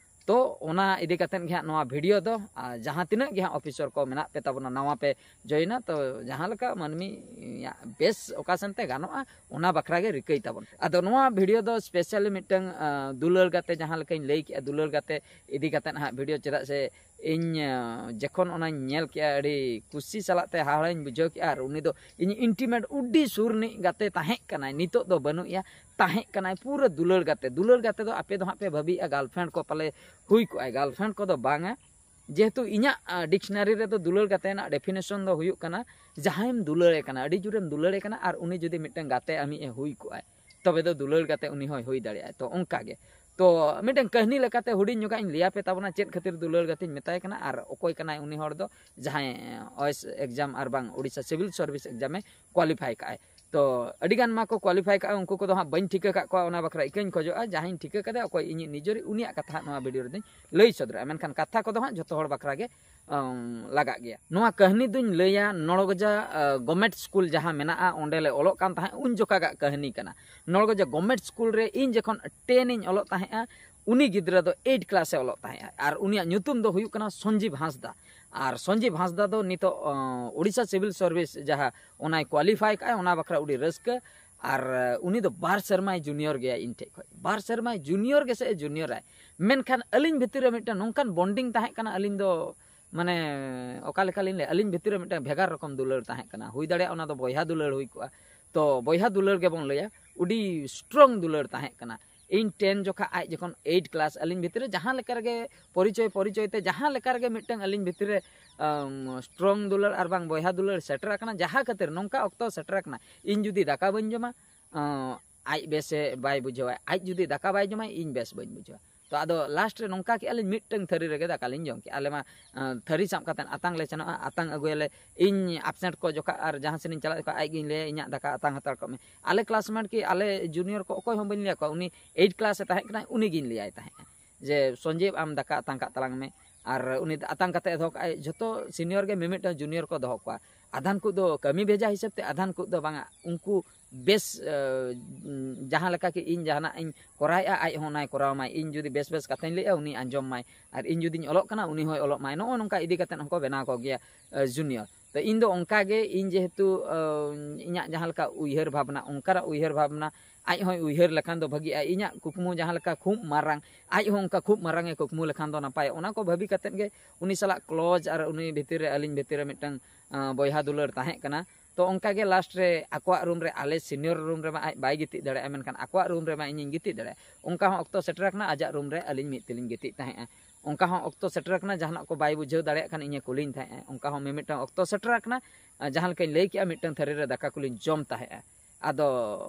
ᱛᱚ ᱚᱱᱟ ᱤᱫᱤ ᱠᱟᱛᱮᱫ ᱜᱮ ᱦᱟᱸᱜ ᱱᱚᱣᱟ ᱵᱷᱤᱰᱤᱭᱳ ᱫᱚ, ᱟᱨ ᱡᱟᱦᱟᱸ ᱛᱤᱱᱟᱹᱜ ᱜᱮ ᱦᱟᱸᱜ ᱚᱯᱷᱤᱥᱚᱨ ᱠᱚ ᱢᱮᱱᱟᱜ ᱯᱮ ᱛᱟᱵᱚᱱᱟ, ᱱᱟᱣᱟ ᱯᱮ ᱡᱚᱭᱮᱱᱟ, ᱛᱚ ᱡᱟᱦᱟᱸ ᱞᱮᱠᱟ ᱢᱟᱹᱱᱢᱤᱭᱟᱜ ᱵᱮᱥ ᱚᱠᱟ ᱥᱮᱱᱛᱮ ᱜᱟᱱᱚᱜᱼᱟ, ᱚᱱᱟ ᱵᱟᱠᱷᱨᱟ ᱜᱮ ᱨᱤᱠᱟᱹᱭ ᱛᱟᱵᱚᱱ᱾ ᱟᱫᱚ ᱱᱚᱣᱟ ᱵᱷᱤᱰᱤᱭᱳ ᱫᱚ ᱥᱯᱮᱥᱟᱞᱤ ᱢᱤᱫᱴᱟᱝ ᱟᱸ, ᱫᱩᱞᱟᱹᱲ ᱜᱟᱛᱮ, ᱡᱟᱦᱟᱸ ᱞᱮᱠᱟᱧ ᱞᱟᱹᱭ ᱠᱮᱜᱼᱟ, ᱫᱩᱞᱟᱹᱲ ᱜᱟᱛᱮ ᱤᱫᱤ ᱠᱟᱛᱮᱫ ᱦᱟᱸᱜ ᱵᱷᱤᱰᱤᱭᱳ, ᱪᱮᱫᱟᱜ ᱥᱮ ᱤᱧ ᱟᱸ, ᱡᱚᱠᱷᱚᱱ ᱚᱱᱟᱧ ᱧᱮᱞ ᱠᱮᱜᱼᱟ, ᱟᱹᱰᱤ ᱠᱩᱥᱤ ᱥᱟᱞᱟᱜ ᱛᱮ ᱦᱟᱦᱟᱲᱟᱧ ᱵᱩᱡᱷᱟᱹᱣ ᱠᱮᱜᱼᱟ᱾ ᱟᱨ ᱩᱱᱤ ᱫᱚ ᱤᱧ ᱤᱱᱴᱤᱢᱮᱴ ᱟᱹᱰᱤ ᱥᱩᱨ ᱨᱤᱱᱤᱡ ᱜᱟᱛᱮ ᱛᱟᱦᱮᱸ ᱠᱟᱱᱟᱭ, ᱱᱤᱛᱚᱜ ᱫᱚ ᱵᱟᱹᱱᱩᱜ ᱮᱭᱟ, ᱛᱟᱦᱮᱸ ᱠᱟᱱᱟᱭ ᱯᱩᱨᱟᱹ ᱫᱩᱞᱟᱹᱲ ᱜᱟᱛᱮ᱾ ᱫᱩᱞᱟᱹᱲ ᱜᱟᱛᱮ ᱫᱚ ᱟᱯᱮ ᱫᱚ ᱦᱟᱸᱜ ᱯᱮ ᱵᱷᱟᱹᱵᱤᱭᱮᱜᱼᱟ ᱜᱟᱨᱞᱯᱷᱨᱮᱱᱰ ᱠᱚ ᱯᱟᱞᱮ ᱦᱩᱭ ᱠᱚᱜᱼᱟᱭ, ᱜᱟᱨᱞᱯᱷᱨᱮᱱᱰ ᱠᱚᱫᱚ ᱵᱟᱝᱟ᱾ ᱡᱮᱦᱮᱛᱩ ᱤᱧᱟᱹᱜ ᱰᱤᱠᱥᱱᱟᱨᱤ ᱨᱮᱫᱚ ᱫᱩᱞᱟᱹᱲ ᱜᱟᱛᱮ ᱨᱮᱱᱟᱜ ᱰᱮᱯᱷᱤᱱᱮᱥᱚᱱ ᱫᱚ ᱦᱩᱭᱩᱜ ᱠᱟᱱᱟ ᱡᱟᱦᱟᱸᱭᱮᱢ ᱫᱩᱞᱟᱹᱲᱮ ᱠᱟᱱᱟ, ᱟᱹᱰᱤ ᱡᱳᱨᱮᱢ ᱫᱩᱞᱟᱹᱲᱮ ᱠᱟᱱᱟ, ᱟᱨ ᱩᱱᱤ ᱡᱩᱫᱤ ᱢᱤᱫᱴᱟᱝ ᱜᱟᱛᱮ ᱟᱢᱤᱡ ᱮ ᱦᱩᱭ ᱠᱚᱜᱼᱟᱭ, ᱛᱚᱵᱮ ᱫᱚ ᱫᱩᱞᱟᱹᱲ ᱜᱟᱛᱮ ᱩᱱᱤ ᱦᱚᱸᱭ ᱦᱩᱭ ᱫᱟᱲᱮᱭᱟᱜᱼᱟ᱾ ᱛᱚ ᱚᱱᱠᱟ ᱜᱮ, ᱛᱚ ᱢᱤᱫᱴᱟᱝ ᱠᱟᱹᱦᱱᱤ ᱞᱮᱠᱟᱛᱮ ᱦᱩᱰᱤᱧ ᱧᱚᱜᱟᱜ ᱤᱧ ᱞᱟᱹᱭᱟᱯᱮ ᱛᱟᱵᱚᱱᱟ, ᱪᱮᱫ ᱠᱷᱟᱹᱛᱤᱨ ᱫᱩᱞᱟᱹᱲ ᱜᱟᱛᱮᱧ ᱢᱮᱛᱟᱭ ᱠᱟᱱᱟ ᱟᱨ ᱚᱠᱚᱭ ᱠᱟᱱᱟᱭ ᱩᱱᱤ ᱦᱚᱲ ᱫᱚ, ᱡᱟᱦᱟᱸᱭ ᱳᱭᱮᱥ ᱮᱠᱡᱟᱢ ᱟᱨ ᱵᱟᱝ ᱳᱰᱤᱥᱟ ᱥᱤᱵᱤᱞ ᱥᱟᱨᱵᱷᱤᱥ ᱮᱠᱡᱟᱢᱮ ᱠᱳᱣᱟᱞᱤᱯᱷᱟᱭ ᱠᱟᱜᱼᱟᱭ᱾ ᱛᱚ ᱟᱹᱰᱤ ᱜᱟᱱ ᱢᱟ ᱠᱚ ᱠᱳᱣᱟᱞᱤᱯᱷᱟᱭ ᱠᱟᱜᱼᱟ, ᱩᱱᱠᱩ ᱠᱚᱫᱚ ᱦᱟᱸᱜ ᱵᱟᱹᱧ ᱴᱷᱤᱠᱟᱹ ᱠᱟᱜ ᱠᱚᱣᱟ, ᱚᱱᱟ ᱵᱟᱠᱷᱨᱟ ᱤᱠᱟᱹᱧ ᱠᱷᱚᱡᱚᱜᱼᱟ᱾ ᱡᱟᱦᱟᱸᱭᱤᱧ ᱴᱷᱤᱠᱟᱹ ᱠᱟᱫᱮᱭᱟ, ᱚᱠᱚᱭ ᱤᱧᱤᱡ ᱱᱤᱡᱮᱨᱤᱡ, ᱩᱱᱤᱭᱟᱜ ᱠᱟᱛᱷᱟ ᱦᱟᱸᱜ ᱱᱚᱣᱟ ᱵᱷᱤᱰᱤᱭᱳ ᱨᱮᱫᱚᱧ ᱞᱟᱹᱭ ᱥᱚᱫᱚᱨᱟ, ᱢᱮᱱᱠᱷᱟᱱ ᱠᱟᱛᱷᱟ ᱠᱚᱫᱚ ᱦᱟᱸᱜ ᱡᱷᱚᱛᱚ ᱦᱚᱲ ᱵᱟᱠᱷᱨᱟ ᱜᱮ ᱟᱢ, ᱞᱟᱜᱟᱜ ᱜᱮᱭᱟ᱾ ᱱᱚᱣᱟ ᱠᱟᱹᱦᱱᱤ ᱫᱚᱧ ᱞᱟᱹᱭᱟ ᱱᱚᱲᱜᱚᱡᱟ ᱜᱚᱵᱷᱢᱮᱱᱴ ᱥᱠᱩᱞ ᱡᱟᱦᱟᱸ ᱢᱮᱱᱟᱜᱼᱟ, ᱚᱸᱰᱮ ᱞᱮ ᱚᱞᱚᱜ ᱠᱟᱱ ᱛᱟᱦᱮᱸᱫ, ᱩᱱ ᱡᱚᱠᱷᱟᱜᱟᱜ ᱠᱟᱹᱦᱱᱤ ᱠᱟᱱᱟ᱾ ᱱᱚᱲᱜᱚᱡᱟ ᱜᱚᱵᱷᱢᱮᱱᱴ ᱥᱠᱩᱞ ᱨᱮ ᱤᱧ ᱡᱚᱠᱷᱚᱱ ᱴᱮᱱ ᱤᱧ ᱚᱞᱚᱜ ᱛᱟᱦᱮᱸᱫᱼᱟ, ᱩᱱᱤ ᱜᱤᱫᱽᱨᱟᱹ ᱫᱚ ᱮᱭᱤᱴ ᱠᱞᱟᱥ ᱮ ᱚᱞᱚᱜ ᱛᱟᱦᱮᱸᱫᱼᱟ, ᱟᱨ ᱩᱱᱤᱭᱟᱜ ᱧᱩᱛᱩᱢ ᱫᱚ ᱦᱩᱭᱩᱜ ᱠᱟᱱᱟ ᱥᱚᱧᱡᱤᱵᱽ ᱦᱟᱸᱥᱫᱟ᱾ ᱟᱨ ᱥᱚᱧᱡᱤᱵᱽ ᱦᱟᱸᱥᱫᱟ ᱫᱚ ᱱᱤᱛᱚᱜ ᱟᱸ, ᱳᱰᱤᱥᱟ ᱥᱤᱵᱤᱞ ᱥᱟᱨᱵᱷᱤᱥ ᱡᱟᱦᱟᱸ ᱚᱱᱟᱭ ᱠᱳᱣᱟᱞᱤᱯᱷᱟᱭ ᱠᱟᱜᱼᱟᱭ, ᱚᱱᱟ ᱵᱟᱠᱷᱨᱟ ᱟᱹᱰᱤ ᱨᱟᱹᱥᱠᱟᱹ᱾ ᱟᱨ ᱟᱸ, ᱩᱱᱤ ᱫᱚ ᱵᱟᱨ ᱥᱮᱨᱢᱟᱭ ᱡᱩᱱᱤᱭᱚᱨ ᱜᱮᱭᱟ ᱤᱧ ᱴᱷᱮᱡ ᱠᱷᱚᱡ, ᱵᱟᱨ ᱥᱮᱨᱢᱟᱭ ᱡᱩᱱᱤᱭᱚᱨ ᱜᱮᱥᱮ ᱮ ᱡᱩᱱᱤᱭᱚᱨᱟᱭ᱾ ᱢᱮᱱᱠᱷᱟᱱ ᱟᱹᱞᱤᱧ ᱵᱷᱤᱛᱤᱨ ᱨᱮ ᱢᱤᱫᱴᱟᱝ ᱱᱚᱝᱠᱟᱱ ᱵᱚᱱᱰᱤᱝ ᱛᱟᱦᱮᱸ ᱠᱟᱱᱟ, ᱟᱹᱞᱤᱧ ᱫᱚ ᱢᱟᱱᱮ ᱚᱠᱟ ᱞᱮᱠᱟᱞᱤᱧ ᱞᱟᱹᱭᱟ, ᱟᱹᱞᱤᱧ ᱵᱷᱤᱛᱤᱨ ᱨᱮ ᱢᱤᱫᱴᱟᱝ ᱵᱷᱮᱜᱟᱨ ᱨᱚᱠᱚᱢ ᱫᱩᱞᱟᱹᱲ ᱛᱟᱦᱮᱸ ᱠᱟᱱᱟ᱾ ᱦᱩᱭ ᱫᱟᱲᱮᱭᱟᱜᱼᱟ ᱚᱱᱟ ᱫᱚ ᱵᱚᱭᱦᱟ ᱫᱩᱞᱟᱹᱲ ᱦᱩᱭ ᱠᱚᱜᱼᱟ, ᱛᱚ ᱵᱚᱭᱦᱟ ᱫᱩᱞᱟᱹᱲ ᱜᱮᱵᱚᱱ ᱞᱟᱹᱭᱟ, ᱟᱹᱰᱤ ᱥᱴᱨᱚᱝ ᱫᱩᱞᱟᱹᱲ ᱛᱟᱦᱮᱸ ᱠᱟᱱᱟ᱾ ᱤᱧ ᱴᱮᱱ ᱡᱚᱠᱷᱟ ᱟᱡ ᱡᱚᱠᱷᱚᱱ ᱮᱭᱤᱴ ᱠᱞᱟᱥ, ᱟᱹᱞᱤᱧ ᱵᱷᱤᱛᱤᱨ ᱨᱮ ᱡᱟᱦᱟᱸ ᱞᱮᱠᱟ ᱨᱮᱜᱮ ᱯᱚᱨᱤᱪᱚᱭ ᱯᱚᱨᱤᱪᱚᱭ ᱛᱮ ᱡᱟᱦᱟᱸ ᱞᱮᱠᱟ ᱨᱮᱜᱮ ᱢᱤᱫᱴᱟᱝ ᱟᱹᱞᱤᱧ ᱵᱷᱤᱛᱤᱨ ᱨᱮ ᱥᱴᱨᱚᱝ ᱫᱩᱞᱟᱹᱲ ᱟᱨ ᱵᱟᱝ ᱵᱚᱭᱦᱟ ᱫᱩᱞᱟᱹᱲ ᱥᱮᱴᱮᱨ ᱟᱠᱟᱱᱟ, ᱡᱟᱦᱟᱸ ᱠᱷᱟᱹᱛᱤᱨ ᱱᱚᱝᱠᱟ ᱚᱠᱛᱚ ᱥᱮᱴᱮᱨ ᱟᱠᱟᱱᱟ, ᱤᱧ ᱡᱩᱫᱤ ᱫᱟᱠᱟ ᱵᱟᱹᱧ ᱡᱚᱢᱟ, ᱟᱸ, ᱟᱡ ᱵᱮᱥᱮ ᱵᱟᱭ ᱵᱩᱡᱷᱟᱹᱣᱟ, ᱟᱡ ᱡᱩᱫᱤ ᱫᱟᱠᱟ ᱵᱟᱭ ᱡᱚᱢᱟ, ᱤᱧ ᱵᱮᱥ ᱵᱟᱹᱧ ᱵᱩᱡᱷᱟᱹᱣᱟ᱾ ᱛᱚ ᱟᱫᱚ ᱞᱟᱥᱴ ᱨᱮ ᱱᱚᱝᱠᱟ ᱠᱮᱜᱼᱟ ᱞᱤᱧ, ᱢᱤᱫᱴᱟᱝ ᱛᱷᱟᱹᱨᱤ ᱨᱮᱜᱮ ᱫᱟᱠᱟ ᱞᱤᱧ ᱡᱚᱢ ᱠᱮᱜᱼᱟ᱾ ᱟᱞᱮ ᱢᱟ ᱟᱸ, ᱛᱷᱟᱹᱨᱤ ᱥᱟᱵ ᱠᱟᱛᱮᱫ ᱟᱛᱟᱝ ᱞᱮ ᱥᱮᱱᱚᱜᱼᱟ, ᱟᱛᱟᱝ ᱟᱹᱜᱩᱭᱟᱞᱮ᱾ ᱤᱧ ᱟᱵᱥᱮᱱᱴ ᱠᱚ ᱡᱚᱠᱷᱚᱱ ᱟᱨ ᱡᱟᱦᱟᱸ ᱥᱮᱫ ᱤᱧ ᱪᱟᱞᱟᱜ ᱡᱚᱠᱷᱚᱱ ᱟᱡ ᱜᱮᱧ ᱞᱟᱹᱭᱟ, "ᱤᱧᱟᱹᱜ ᱫᱟᱠᱟ ᱟᱛᱟᱝ ᱦᱟᱛᱟᱲ ᱠᱟᱜ ᱢᱮ᱾" ᱟᱞᱮ ᱠᱞᱟᱥᱢᱮᱴ ᱠᱤ ᱟᱞᱮ ᱡᱩᱱᱤᱭᱚᱨ ᱠᱚ ᱚᱠᱚᱭ ᱦᱚᱸ ᱵᱟᱹᱧ ᱞᱟᱹᱭ ᱟᱠᱚᱣᱟ, ᱩᱱᱤ ᱮᱭᱤᱴ ᱠᱞᱟᱥ ᱮ ᱛᱟᱦᱮᱸ ᱠᱟᱱᱟ, ᱩᱱᱤ ᱜᱤᱧ ᱞᱟᱹᱭᱟᱭ ᱛᱟᱦᱮᱸᱫ ᱡᱮ, "ᱥᱚᱧᱡᱤᱵᱽ, ᱟᱢ ᱫᱟᱠᱟ ᱟᱛᱟᱝ ᱠᱟᱜ ᱛᱟᱞᱟᱝ ᱢᱮ᱾" ᱟᱨ ᱩᱱᱤ ᱟᱛᱟᱝ ᱠᱟᱛᱮ ᱫᱚᱦᱚ ᱠᱟᱜᱼᱟᱭ, ᱡᱷᱚᱛᱚ ᱥᱤᱱᱤᱭᱚᱨ ᱜᱮ ᱢᱤᱢᱤᱫᱴᱟᱝ ᱡᱩᱱᱤᱭᱚᱨ ᱠᱚ ᱫᱚᱦᱚ ᱠᱚᱣᱟ᱾ ᱟᱫᱷᱟᱱ ᱠᱚ ᱫᱚ ᱠᱟᱹᱢᱤ ᱵᱷᱮᱡᱟ ᱦᱤᱥᱟᱹᱵ ᱛᱮ, ᱟᱫᱷᱟᱱ ᱠᱚ ᱫᱚ ᱵᱟᱝᱟ, ᱩᱱᱠᱩ ᱵᱮᱥ, ᱮ, ᱡᱟᱦᱟᱸ ᱞᱮᱠᱟ ᱠᱤ ᱤᱧ ᱡᱟᱦᱟᱱᱟᱜ ᱤᱧ ᱠᱚᱨᱟᱣᱮᱫᱼᱟ, ᱟᱡ ᱦᱚᱸ ᱚᱱᱟᱭ ᱠᱚᱨᱟᱣ ᱢᱟᱭ᱾ ᱤᱧ ᱡᱩᱫᱤ ᱵᱮᱥ ᱵᱮᱥ ᱠᱟᱛᱷᱟᱧ ᱞᱟᱹᱭᱮᱫᱼᱟ, ᱩᱱᱤ ᱟᱸᱡᱚᱢ ᱢᱟᱭ, ᱟᱨ ᱤᱧ ᱡᱩᱫᱤᱧ ᱚᱞᱚᱜ ᱠᱟᱱᱟ, ᱩᱱᱤ ᱦᱚᱸᱭ ᱚᱞᱚᱜ ᱢᱟᱭ᱾ ᱱᱚᱜᱼᱚ ᱱᱚᱝᱠᱟ ᱤᱫᱤ ᱠᱟᱛᱮᱫ ᱦᱚᱸᱠᱚ ᱵᱮᱱᱟᱣ ᱠᱚᱜᱮᱭᱟ, ᱮ, ᱡᱩᱱᱤᱭᱚᱨ᱾ ᱛᱚ ᱤᱧ ᱫᱚ ᱚᱱᱠᱟ ᱜᱮ, ᱤᱧ ᱡᱮᱦᱮᱛᱩ, ᱮ, ᱤᱧᱟᱹᱜ ᱡᱟᱦᱟᱸ ᱞᱮᱠᱟ ᱩᱭᱦᱟᱹᱨ ᱵᱷᱟᱵᱽᱱᱟ, ᱚᱱᱠᱟᱱᱟᱜ ᱩᱭᱦᱟᱹᱨ ᱵᱷᱟᱵᱽᱱᱟ, ᱟᱡ ᱦᱚᱸᱭ ᱩᱭᱦᱟᱹᱨ ᱞᱮᱠᱷᱟᱱ ᱫᱚ ᱵᱷᱟᱹᱜᱤᱜᱼᱟ᱾ ᱤᱧᱟᱹᱜ ᱠᱩᱠᱢᱩ ᱡᱟᱦᱟᱸ ᱞᱮᱠᱟ ᱠᱷᱩᱵ ᱢᱟᱨᱟᱝ, ᱟᱡ ᱦᱚᱸ ᱚᱱᱠᱟ ᱠᱷᱩᱵ ᱢᱟᱨᱟᱝ ᱮ ᱠᱩᱠᱢᱩ ᱞᱮᱠᱷᱟᱱ ᱫᱚ ᱱᱟᱯᱟᱭ᱾ ᱚᱱᱟ ᱠᱚ ᱵᱷᱟᱹᱵᱤ ᱠᱟᱛᱮᱫ ᱜᱮ ᱩᱱᱤ ᱥᱟᱞᱟᱜ ᱠᱞᱳᱡᱽ ᱟᱨ ᱩᱱᱤ ᱵᱷᱤᱛᱤᱨ ᱨᱮ, ᱟᱹᱞᱤᱧ ᱵᱷᱤᱛᱤᱨ ᱨᱮ ᱢᱤᱫᱴᱟᱝ, ᱮ, ᱵᱚᱭᱦᱟ ᱫᱩᱞᱟᱹᱲ ᱛᱟᱦᱮᱸ ᱠᱟᱱᱟ᱾ ᱛᱚ ᱚᱱᱠᱟ ᱜᱮ ᱞᱟᱥᱴ ᱨᱮ ᱟᱠᱚᱣᱟᱜ ᱨᱩᱢ ᱨᱮ, ᱟᱞᱮ ᱥᱤᱱᱤᱭᱚᱨ ᱨᱩᱢ ᱨᱮᱢᱟ ᱟᱡ ᱵᱟᱭ ᱜᱤᱛᱤᱡ ᱫᱟᱲᱮᱭᱟᱜᱼᱟ, ᱢᱮᱱᱠᱷᱟᱱ ᱟᱠᱚᱣᱟᱜ ᱨᱩᱢ ᱨᱮᱢᱟ ᱤᱧᱤᱧ ᱜᱤᱛᱤᱡ ᱫᱟᱲᱮᱭᱟᱜᱼᱟ᱾ ᱚᱱᱠᱟ ᱦᱚᱸ ᱚᱠᱛᱚ ᱥᱮᱴᱮᱨ ᱟᱠᱟᱱᱟ, ᱟᱡᱟᱜ ᱨᱩᱢ ᱨᱮ ᱟᱹᱞᱤᱧ ᱢᱤᱫ ᱛᱮᱞᱤᱧ ᱜᱤᱛᱤᱡ ᱛᱟᱦᱮᱸᱜᱼᱟ᱾ ᱚᱱᱠᱟ ᱦᱚᱸ ᱚᱠᱛᱚ ᱥᱮᱴᱮᱨ ᱟᱠᱟᱱᱟ, ᱡᱟᱦᱟᱱᱟᱜ ᱠᱚ ᱵᱟᱭ ᱵᱩᱡᱷᱟᱹᱣ ᱫᱟᱲᱮᱭᱟᱜ ᱠᱷᱟᱱ ᱤᱧᱮ ᱠᱩᱞᱤᱧ ᱛᱟᱦᱮᱸᱜᱼᱟ᱾ ᱚᱱᱠᱟ ᱦᱚᱸ ᱢᱤᱢᱤᱫᱴᱟᱝ ᱚᱠᱛᱚ ᱥᱮᱴᱮᱨ ᱟᱠᱟᱱᱟ, ᱟᱨ ᱡᱟᱦᱟᱸ ᱞᱮᱠᱟᱧ ᱞᱟᱹᱭ ᱠᱮᱜᱼᱟ, ᱢᱤᱫᱴᱟᱝ ᱛᱷᱟᱹᱨᱤ ᱨᱮ ᱫᱟᱠᱟ ᱠᱚᱞᱤᱧ ᱡᱚᱢ ᱛᱟᱦᱮᱸᱜᱼᱟ᱾ ᱟᱫᱚ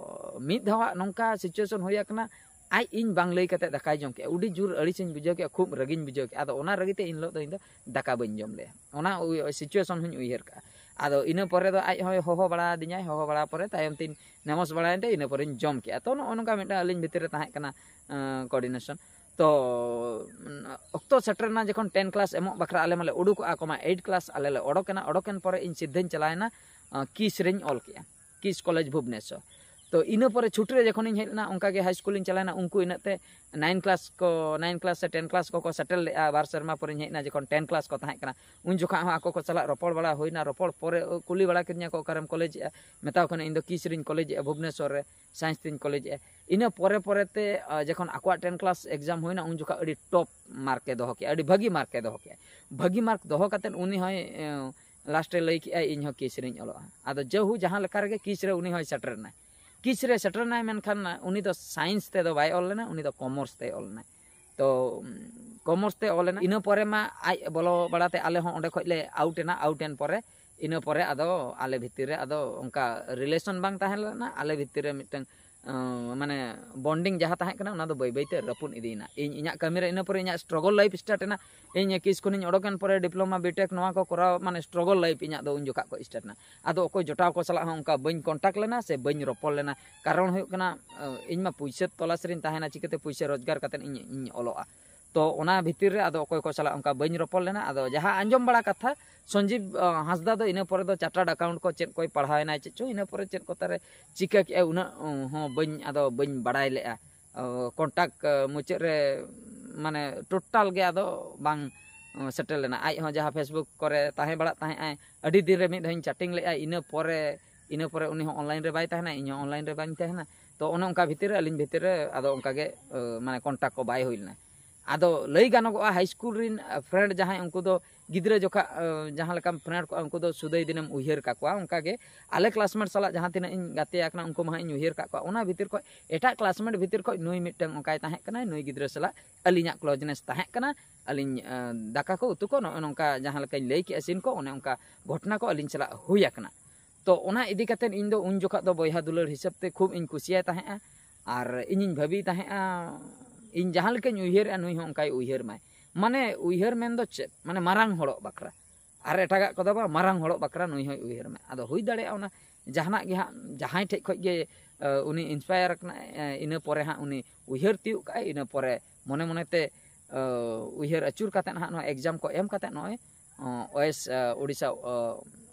ᱢᱤᱫ ᱫᱷᱟᱣᱟᱜ ᱱᱚᱝᱠᱟ ᱥᱤᱪᱩᱭᱮᱥᱚᱱ ᱦᱩᱭ ᱟᱠᱟᱱᱟ, ᱟᱡ ᱤᱧ ᱵᱟᱝ ᱞᱟᱹᱭ ᱠᱟᱛᱮ ᱫᱟᱠᱟᱭ ᱡᱚᱢ ᱠᱮᱜᱼᱟ᱾ ᱟᱹᱰᱤ ᱡᱳᱨ ᱟᱹᱲᱤᱥᱤᱧ ᱵᱩᱡᱷᱟᱹᱣ ᱠᱮᱜᱼᱟ, ᱠᱷᱩᱵ ᱨᱟᱹᱜᱤᱧ ᱵᱩᱡᱷᱟᱹᱣ ᱠᱮᱜᱼᱟ᱾ ᱟᱫᱚ ᱚᱱᱟ ᱨᱟᱹᱜᱤ ᱛᱮ ᱤᱱ ᱦᱤᱞᱳᱜ ᱫᱚ ᱤᱧ ᱫᱚ ᱫᱟᱠᱟ ᱵᱟᱹᱧ ᱡᱚᱢ ᱞᱮᱜᱼᱟ᱾ ᱚᱱᱟ ᱩᱭ-, ᱥᱤᱪᱩᱭᱮᱥᱚᱱ ᱦᱚᱸᱧ ᱩᱭᱦᱟᱹᱨ ᱠᱟᱜᱼᱟ᱾ ᱟᱫᱚ ᱤᱱᱟᱹ ᱯᱚᱨᱮ ᱫᱚ ᱟᱡ ᱦᱚᱸᱭ ᱦᱚᱦᱚ ᱵᱟᱲᱟ ᱟᱹᱫᱤᱧᱟᱭ, ᱦᱚᱦᱚ ᱵᱟᱲᱟ ᱯᱚᱨᱮ ᱛᱟᱭᱚᱢ ᱛᱤᱧ ᱱᱮᱢᱚᱥ ᱵᱟᱲᱟᱭᱮᱱ ᱛᱮ ᱤᱱᱟᱹ ᱯᱚᱨᱮᱧ ᱡᱚᱢ ᱠᱮᱜᱼᱟ᱾ ᱛᱚ ᱱᱚᱜᱼᱚ ᱱᱚᱝᱠᱟ ᱢᱤᱫᱴᱟᱝ ᱟᱹᱞᱤᱧ ᱵᱷᱤᱛᱤᱨ ᱨᱮ ᱛᱟᱦᱮᱸ ᱠᱟᱱᱟ, ᱟᱸ, ᱠᱳᱚᱨᱰᱤᱱᱮᱥᱚᱱ᱾ ᱛᱚ, ᱩᱸ, ᱚᱠᱛᱚ ᱥᱮᱴᱮᱨ ᱮᱱᱟ ᱡᱚᱠᱷᱚᱱ ᱴᱮᱱ ᱠᱞᱟᱥ ᱮᱢᱚᱜ ᱵᱟᱠᱷᱨᱟ ᱟᱞᱮ ᱢᱟᱞᱮ ᱩᱰᱩᱠᱚᱜᱼᱟ, ᱠᱚᱢᱟ ᱮᱭᱤᱴ ᱠᱞᱟᱥ ᱟᱞᱮ ᱞᱮ ᱚᱰᱚᱠᱮᱱᱟ᱾ ᱚᱰᱚᱠᱮᱱ ᱯᱚᱨᱮ ᱤᱧ ᱥᱤᱫᱷᱟᱹᱧ ᱪᱟᱞᱟᱣᱮᱱᱟ, ᱟᱸ, ᱠᱤᱥ ᱨᱮᱧ ᱚᱞ ᱠᱮᱜᱼᱟ, ᱠᱤᱥ ᱠᱚᱞᱮᱡᱽ ᱵᱷᱩᱵᱽᱱᱮᱥᱚᱨ᱾ ᱛᱚ ᱤᱱᱟᱹ ᱯᱚᱨᱮ ᱪᱷᱩᱴᱤ ᱨᱮ ᱡᱚᱠᱷᱚᱱᱤᱧ ᱦᱮᱡ ᱞᱮᱱᱟ, ᱚᱱᱠᱟ ᱜᱮ ᱦᱟᱭ ᱥᱠᱩᱞᱤᱧ ᱪᱟᱞᱟᱣᱮᱱᱟ᱾ ᱩᱱᱠᱩ ᱤᱱᱟᱹᱜ ᱛᱮ ᱱᱟᱭᱤᱱ ᱠᱞᱟᱥ ᱠᱚ, ᱱᱟᱭᱤᱱ ᱠᱞᱟᱥ ᱥᱮ ᱴᱮᱱ ᱠᱞᱟᱥ ᱠᱚᱠᱚ ᱥᱮᱴᱮᱨ ᱞᱮᱜᱼᱟ᱾ ᱵᱟᱨ ᱥᱮᱨᱢᱟ ᱯᱚᱨᱮᱧ ᱦᱮᱡ ᱮᱱᱟ ᱡᱚᱠᱷᱚᱱ ᱴᱮᱱ ᱠᱞᱟᱥ ᱠᱚ ᱛᱟᱦᱮᱸ ᱠᱟᱱᱟ, ᱩᱱ ᱡᱚᱠᱷᱚᱱ ᱦᱚᱸ ᱟᱠᱚ ᱠᱚ ᱥᱟᱞᱟᱜ ᱨᱚᱯᱚᱲ ᱵᱟᱲᱟ ᱦᱩᱭᱱᱟ᱾ ᱨᱚᱯᱚᱲ ᱯᱚᱨᱮ ᱠᱩᱞᱤ ᱵᱟᱲᱟ ᱠᱤᱫᱤᱧᱟ ᱠᱚ, "ᱚᱠᱟᱨᱮᱢ ᱠᱚᱞᱮᱡᱽ ᱮᱜᱼᱟ?" ᱢᱮᱛᱟᱣ ᱠᱟᱹᱱᱟᱹᱧ, "ᱤᱧ ᱫᱚ ᱠᱤᱥ ᱨᱤᱧ ᱠᱚᱞᱮᱡᱽ ᱮᱜᱼᱟ, ᱵᱷᱩᱵᱽᱱᱮᱥᱚᱨ ᱨᱮ ᱥᱟᱭᱮᱱᱥ ᱛᱤᱧ ᱠᱚᱞᱮᱡᱽ ᱮᱜᱼᱟ᱾" ᱤᱱᱟᱹ ᱯᱚᱨᱮ ᱯᱚᱨᱮ ᱛᱮ, ᱟ, ᱡᱚᱠᱷᱚᱱ ᱟᱠᱚᱣᱟᱜ ᱴᱮᱱ ᱠᱞᱟᱥ ᱮᱠᱡᱟᱢ ᱦᱩᱭᱱᱟ, ᱩᱱ ᱡᱚᱠᱷᱚᱱ ᱟᱹᱰᱤ ᱴᱚᱯ ᱢᱟᱨᱠ ᱮ ᱫᱚᱦᱚ ᱠᱮᱜᱼᱟ, ᱟᱹᱰᱤ ᱵᱷᱟᱹᱜᱤ ᱢᱟᱨᱠ ᱮ ᱫᱚᱦᱚ ᱠᱮᱜᱼᱟ᱾ ᱵᱷᱟᱹᱜᱤ ᱢᱟᱨᱠ ᱫᱚᱦᱚ ᱠᱟᱛᱮᱫ ᱩᱱᱤ ᱦᱚᱸᱭ, ᱮ, ᱞᱟᱥᱴ ᱨᱮ ᱞᱟᱹᱭ ᱠᱮᱜᱼᱟᱭ, "ᱤᱧ ᱦᱚᱸ ᱠᱤᱥ ᱨᱤᱧ ᱚᱞᱚᱜᱼᱟ᱾" ᱟᱫᱚ ᱡᱟᱹᱦᱩ ᱡᱟᱦᱟᱸ ᱞᱮᱠᱟ ᱨᱮᱜᱮ ᱠᱤᱥ ᱨᱮ ᱩᱱᱤ ᱦᱚᱸᱭ ᱥᱮᱴᱮᱨ ᱮᱱᱟᱭ᱾ ᱠᱤᱥ ᱨᱮ ᱥᱮᱴᱮᱨ ᱮᱱᱟᱭ, ᱢᱮᱱᱠᱷᱟᱱ ᱩᱱᱤ ᱫᱚ ᱥᱟᱭᱮᱱᱥ ᱛᱮᱫᱚ ᱵᱟᱭ ᱚᱞ ᱞᱮᱱᱟ, ᱩᱱᱤ ᱫᱚ ᱠᱚᱢᱟᱨᱥ ᱛᱮᱭ ᱚᱞ ᱞᱮᱱᱟᱭ᱾ ᱛᱚ, ᱩᱢ, ᱠᱚᱢᱟᱨᱥ ᱛᱮ ᱚᱞ ᱮᱱᱟ᱾ ᱤᱱᱟᱹ ᱯᱚᱨᱮ ᱢᱟ ᱟᱡ ᱵᱚᱞᱚ ᱵᱟᱲᱟᱛᱮ ᱟᱞᱮ ᱦᱚᱸ ᱚᱸᱰᱮ ᱠᱷᱚᱡ ᱞᱮ ᱟᱣᱩᱴ ᱮᱱᱟ᱾ ᱟᱣᱩᱴ ᱮᱱ ᱯᱚᱨᱮ, ᱤᱱᱟᱹ ᱯᱚᱨᱮ ᱟᱫᱚ ᱟᱞᱮ ᱵᱷᱤᱛᱤᱨ ᱨᱮ ᱟᱫᱚ ᱚᱱᱠᱟ ᱨᱤᱞᱮᱥᱚᱱ ᱵᱟᱝ ᱛᱟᱦᱮᱸ ᱞᱮᱱᱟ᱾ ᱟᱞᱮ ᱵᱷᱤᱛᱤᱨ ᱨᱮ ᱢᱤᱫᱴᱟᱝ, ᱢᱟᱱᱮ ᱵᱚᱱᱰᱤᱝ ᱡᱟᱦᱟᱸ ᱛᱟᱦᱮᱸ ᱠᱟᱱᱟ, ᱚᱱᱟ ᱫᱚ ᱵᱟᱹᱭ ᱵᱟᱹᱭᱛᱮ ᱨᱟᱹᱯᱩᱫ ᱤᱫᱤᱭᱮᱱᱟ᱾ ᱤᱧ ᱤᱧᱟᱹᱜ ᱠᱟᱹᱢᱤ ᱨᱮ ᱤᱱᱟᱹ ᱯᱚᱨᱮ ᱤᱧᱟᱹᱜ ᱥᱴᱨᱚᱜᱚᱞ ᱞᱟᱭᱤᱯᱷ ᱥᱴᱟᱨᱴ ᱮᱱᱟ᱾ ᱤᱧ ᱠᱤᱥ ᱠᱷᱚᱱᱤᱧ ᱚᱰᱚᱠᱮᱱ ᱯᱚᱨᱮ ᱰᱤᱯᱞᱳᱢᱟ ᱵᱤᱴᱮᱠ ᱱᱚᱣᱟ ᱠᱚ ᱠᱚᱨᱟᱣ, ᱢᱟᱱᱮ ᱥᱴᱨᱚᱜᱚᱞ ᱞᱟᱭᱤᱯᱷ ᱤᱧᱟᱹᱜ ᱫᱚ ᱩᱱ ᱡᱚᱠᱷᱟᱜ ᱠᱚ ᱥᱴᱟᱨᱴ ᱮᱱᱟ᱾ ᱟᱫᱚ ᱚᱠᱚᱭ ᱡᱚᱴᱟᱣ ᱠᱚ ᱥᱟᱞᱟᱜ ᱦᱚᱸ ᱚᱱᱠᱟ ᱵᱟᱹᱧ ᱠᱚᱱᱴᱟᱠᱴ ᱞᱮᱱᱟ ᱥᱮ ᱵᱟᱹᱧ ᱨᱚᱯᱚᱲ ᱞᱮᱱᱟ᱾ ᱠᱟᱨᱚᱱ ᱦᱩᱭᱩᱜ ᱠᱟᱱᱟ, ᱤᱧ ᱢᱟ ᱯᱩᱭᱥᱟᱹ ᱛᱚᱞᱟᱥ ᱨᱤᱧ ᱛᱟᱦᱮᱱᱟ, ᱪᱤᱠᱟᱹᱛᱮ ᱯᱩᱭᱥᱟᱹ ᱨᱳᱡᱽᱜᱟᱨ ᱠᱟᱛᱮᱫ ᱤᱧ ᱤᱧ ᱚᱞᱚᱜᱼᱟ? ᱛᱚ ᱚᱱᱟ ᱵᱷᱤᱛᱤᱨ ᱨᱮ ᱟᱫᱚ ᱚᱠᱚᱭ ᱠᱚ ᱥᱟᱞᱟᱜ ᱚᱱᱠᱟ ᱵᱟᱹᱧ ᱨᱚᱯᱚᱲ ᱞᱮᱱᱟ᱾ ᱟᱫᱚ ᱡᱟᱦᱟᱸ ᱟᱸᱡᱚᱢ ᱵᱟᱲᱟ ᱠᱟᱛᱷᱟ, ᱥᱚᱧᱡᱤᱵᱽ ᱦᱟᱸᱥᱫᱟ ᱫᱚ ᱤᱱᱟᱹ ᱯᱚᱨᱮ ᱫᱚ ᱪᱟᱨᱴᱟᱨᱰ ᱟᱠᱟᱣᱩᱱᱴ ᱠᱚ ᱪᱮᱫ ᱠᱚᱭ ᱯᱟᱲᱦᱟᱣ ᱮᱱᱟᱭ ᱪᱮᱫ ᱪᱚ, ᱤᱱᱟᱹ ᱯᱚᱨᱮ ᱪᱮᱫ ᱠᱚ ᱛᱟᱨᱮ ᱪᱤᱠᱟᱹ ᱠᱮᱜᱼᱟᱭ, ᱩᱱᱟᱹᱜ ᱦᱚᱸ ᱵᱟᱹᱧ ᱟᱫᱚ ᱵᱟᱹᱧ ᱵᱟᱲᱟᱭ ᱞᱮᱜᱼᱟ᱾ ᱠᱚᱱᱴᱟᱠᱴ ᱢᱩᱪᱟᱹᱫ ᱨᱮ ᱢᱟᱱᱮ ᱴᱳᱴᱟᱞ ᱜᱮ ᱟᱫᱚ ᱵᱟᱝ ᱥᱮᱴᱮᱨ ᱞᱮᱱᱟ᱾ ᱟᱡ ᱦᱚᱸ ᱡᱟᱦᱟᱸ ᱯᱷᱮᱥᱵᱩᱠ ᱠᱚᱨᱮ ᱛᱟᱦᱮᱸ ᱵᱟᱲᱟᱜ ᱛᱟᱦᱮᱸᱜ ᱟᱭ, ᱟᱹᱰᱤ ᱫᱤᱱ ᱨᱮ ᱢᱤᱫ ᱫᱷᱟᱣ ᱤᱧ ᱪᱮᱴᱤᱝ ᱞᱮᱜᱼᱟ, ᱤᱱᱟᱹ ᱯᱚᱨᱮ ᱤᱱᱟᱹ ᱯᱚᱨᱮ ᱩᱱᱤ ᱦᱚᱸ ᱚᱱᱞᱟᱭᱤᱱ ᱨᱮ ᱵᱟᱭ ᱛᱟᱦᱮᱱᱟ, ᱤᱧ ᱦᱚᱸ ᱚᱱᱞᱟᱭᱤᱱ ᱨᱮ ᱵᱟᱹᱧ ᱛᱟᱦᱮᱱᱟ᱾ ᱛᱚ ᱚᱱᱮ ᱚᱱᱠᱟ ᱵᱷᱤᱛᱤᱨ ᱨᱮ ᱟᱹᱞᱤᱧ ᱵᱷᱤᱛᱤᱨ ᱨᱮ ᱟᱫᱚ ᱚᱱᱠᱟ ᱜᱮ ᱢᱟᱱᱮ ᱠᱚᱱᱴᱟᱠᱴ ᱠᱚ ᱵᱟᱭ ᱦᱩᱭ ᱞᱮᱱᱟ᱾ ᱟᱫᱚ ᱞᱟᱹᱭ ᱜᱟᱱᱚᱜᱚᱜᱼᱟ, ᱦᱟᱭ ᱥᱠᱩᱞ ᱨᱮᱱ ᱯᱷᱨᱮᱱᱰ ᱡᱟᱦᱟᱸᱭ, ᱩᱱᱠᱩ ᱫᱚ ᱜᱤᱫᱽᱨᱟᱹ ᱡᱚᱠᱷᱟ ᱡᱟᱦᱟᱸ ᱞᱮᱠᱟᱢ ᱯᱷᱨᱮᱱᱰ ᱠᱚᱜᱼᱟ, ᱩᱱᱠᱩ ᱫᱚ ᱥᱩᱫᱟᱹᱭ ᱫᱤᱱᱮᱢ ᱩᱭᱦᱟᱹᱨ ᱠᱟᱠᱚᱣᱟ᱾ ᱚᱱᱠᱟ ᱜᱮ ᱟᱞᱮ ᱠᱞᱟᱥᱢᱮᱴ ᱥᱟᱞᱟᱜ ᱡᱟᱦᱟᱸ ᱛᱤᱱᱟᱹᱜ ᱤᱧ ᱜᱟᱛᱮ ᱟᱠᱟᱱᱟ, ᱩᱱᱠᱩ ᱢᱟ ᱦᱟᱸᱜ ᱤᱧ ᱩᱭᱦᱟᱹᱨ ᱠᱟᱜ ᱠᱚᱣᱟ᱾ ᱚᱱᱟ ᱵᱷᱤᱛᱤᱨ ᱠᱷᱚᱱ, ᱮᱴᱟᱜ ᱠᱞᱟᱥᱢᱮᱴ ᱵᱷᱤᱛᱤᱨ ᱠᱷᱚᱱ ᱱᱩᱭ ᱢᱤᱫᱴᱟᱝ ᱚᱱᱠᱟᱭ ᱛᱟᱦᱮᱸ ᱠᱟᱱᱟᱭ, ᱱᱩᱭ ᱜᱤᱫᱽᱨᱟᱹ ᱥᱟᱞᱟᱜ ᱟᱹᱞᱤᱧᱟᱜ ᱠᱞᱳᱡᱽᱱᱮᱥ ᱛᱟᱦᱮᱸ ᱠᱟᱱᱟ᱾ ᱟᱹᱞᱤᱧ ᱫᱟᱠᱟ ᱠᱚ ᱩᱛᱩ ᱠᱚ ᱱᱚᱜᱼᱚ ᱱᱚᱝᱠᱟ ᱡᱟᱦᱟᱸ ᱞᱮᱠᱟᱧ ᱞᱟᱹᱭ ᱠᱮᱜᱼᱟ, ᱥᱤᱱ ᱠᱚ, ᱚᱱᱮ ᱚᱱᱠᱟ ᱜᱷᱚᱴᱚᱱᱟ ᱠᱚ ᱟᱹᱞᱤᱧ ᱥᱟᱞᱟᱜ ᱦᱩᱭ ᱟᱠᱟᱱᱟ᱾ ᱛᱚ ᱚᱱᱟ ᱤᱫᱤ ᱠᱟᱛᱮᱫ ᱤᱧ ᱫᱚ ᱩᱱ ᱡᱚᱠᱷᱟᱜ ᱫᱚ ᱵᱚᱭᱦᱟ ᱫᱩᱞᱟᱹᱲ ᱦᱤᱥᱟᱹᱵ ᱛᱮ ᱠᱷᱩᱵ ᱤᱧ ᱠᱩᱥᱤᱭᱟᱭ ᱛᱟᱦᱮᱸᱜᱼᱟ᱾ ᱟᱨ ᱤᱧᱤᱧ ᱵᱷᱟᱹᱵᱤᱭ ᱛᱟᱦᱮᱸᱜᱼᱟ, ᱤᱧ ᱡᱟᱦᱟᱸ ᱞᱮᱠᱟᱧ ᱩᱭᱦᱟᱹᱨᱮᱜᱼᱟ, ᱱᱩᱭ ᱦᱚᱸ ᱚᱱᱠᱟᱭ ᱩᱭᱦᱟᱹᱨ ᱢᱟᱭ᱾ ᱢᱟᱱᱮ ᱩᱭᱦᱟᱹᱨ ᱢᱮᱱ ᱫᱚ ᱪᱮᱫ? ᱢᱟᱱᱮ ᱢᱟᱨᱟᱝ ᱦᱚᱲᱚᱜ ᱵᱟᱠᱷᱨᱟ᱾ ᱟᱨ ᱮᱴᱟᱜᱟᱜ ᱠᱚᱫᱚ ᱵᱟᱝ, ᱢᱟᱨᱟᱝ ᱦᱚᱲᱚᱜ ᱵᱟᱠᱷᱨᱟ ᱱᱩᱭ ᱦᱚᱸᱭ ᱩᱭᱦᱟᱹᱨ ᱢᱮ᱾ ᱟᱫᱚ ᱦᱩᱭ ᱫᱟᱲᱮᱭᱟᱜᱼᱟ ᱚᱱᱟ ᱡᱟᱦᱟᱱᱟᱜ ᱜᱮ ᱦᱟᱸᱜ, ᱡᱟᱦᱟᱸᱭ ᱴᱷᱮᱡ ᱠᱷᱚᱡ ᱜᱮ ᱩᱱᱤ ᱤᱱᱥᱯᱟᱭᱟᱨ ᱠᱟᱱᱟᱭ, ᱤᱱᱟᱹ ᱯᱚᱨᱮ ᱦᱟᱸᱜ ᱩᱱᱤ ᱩᱭᱦᱟᱹᱨ ᱛᱤᱭᱳᱜ ᱠᱟᱜᱼᱟᱭ, ᱤᱱᱟᱹ ᱯᱚᱨᱮ ᱢᱚᱱᱮ ᱢᱚᱱᱮᱛᱮ ᱩᱭᱦᱟᱹᱨ ᱟᱹᱪᱩᱨ ᱠᱟᱛᱮᱫ ᱦᱟᱸᱜ ᱱᱚᱣᱟ ᱮᱠᱡᱟᱢ ᱠᱚ ᱮᱢ ᱠᱟᱛᱮᱫ ᱱᱚᱜᱼᱚᱭ ᱚᱭᱮᱥ ᱳᱰᱤᱥᱟ,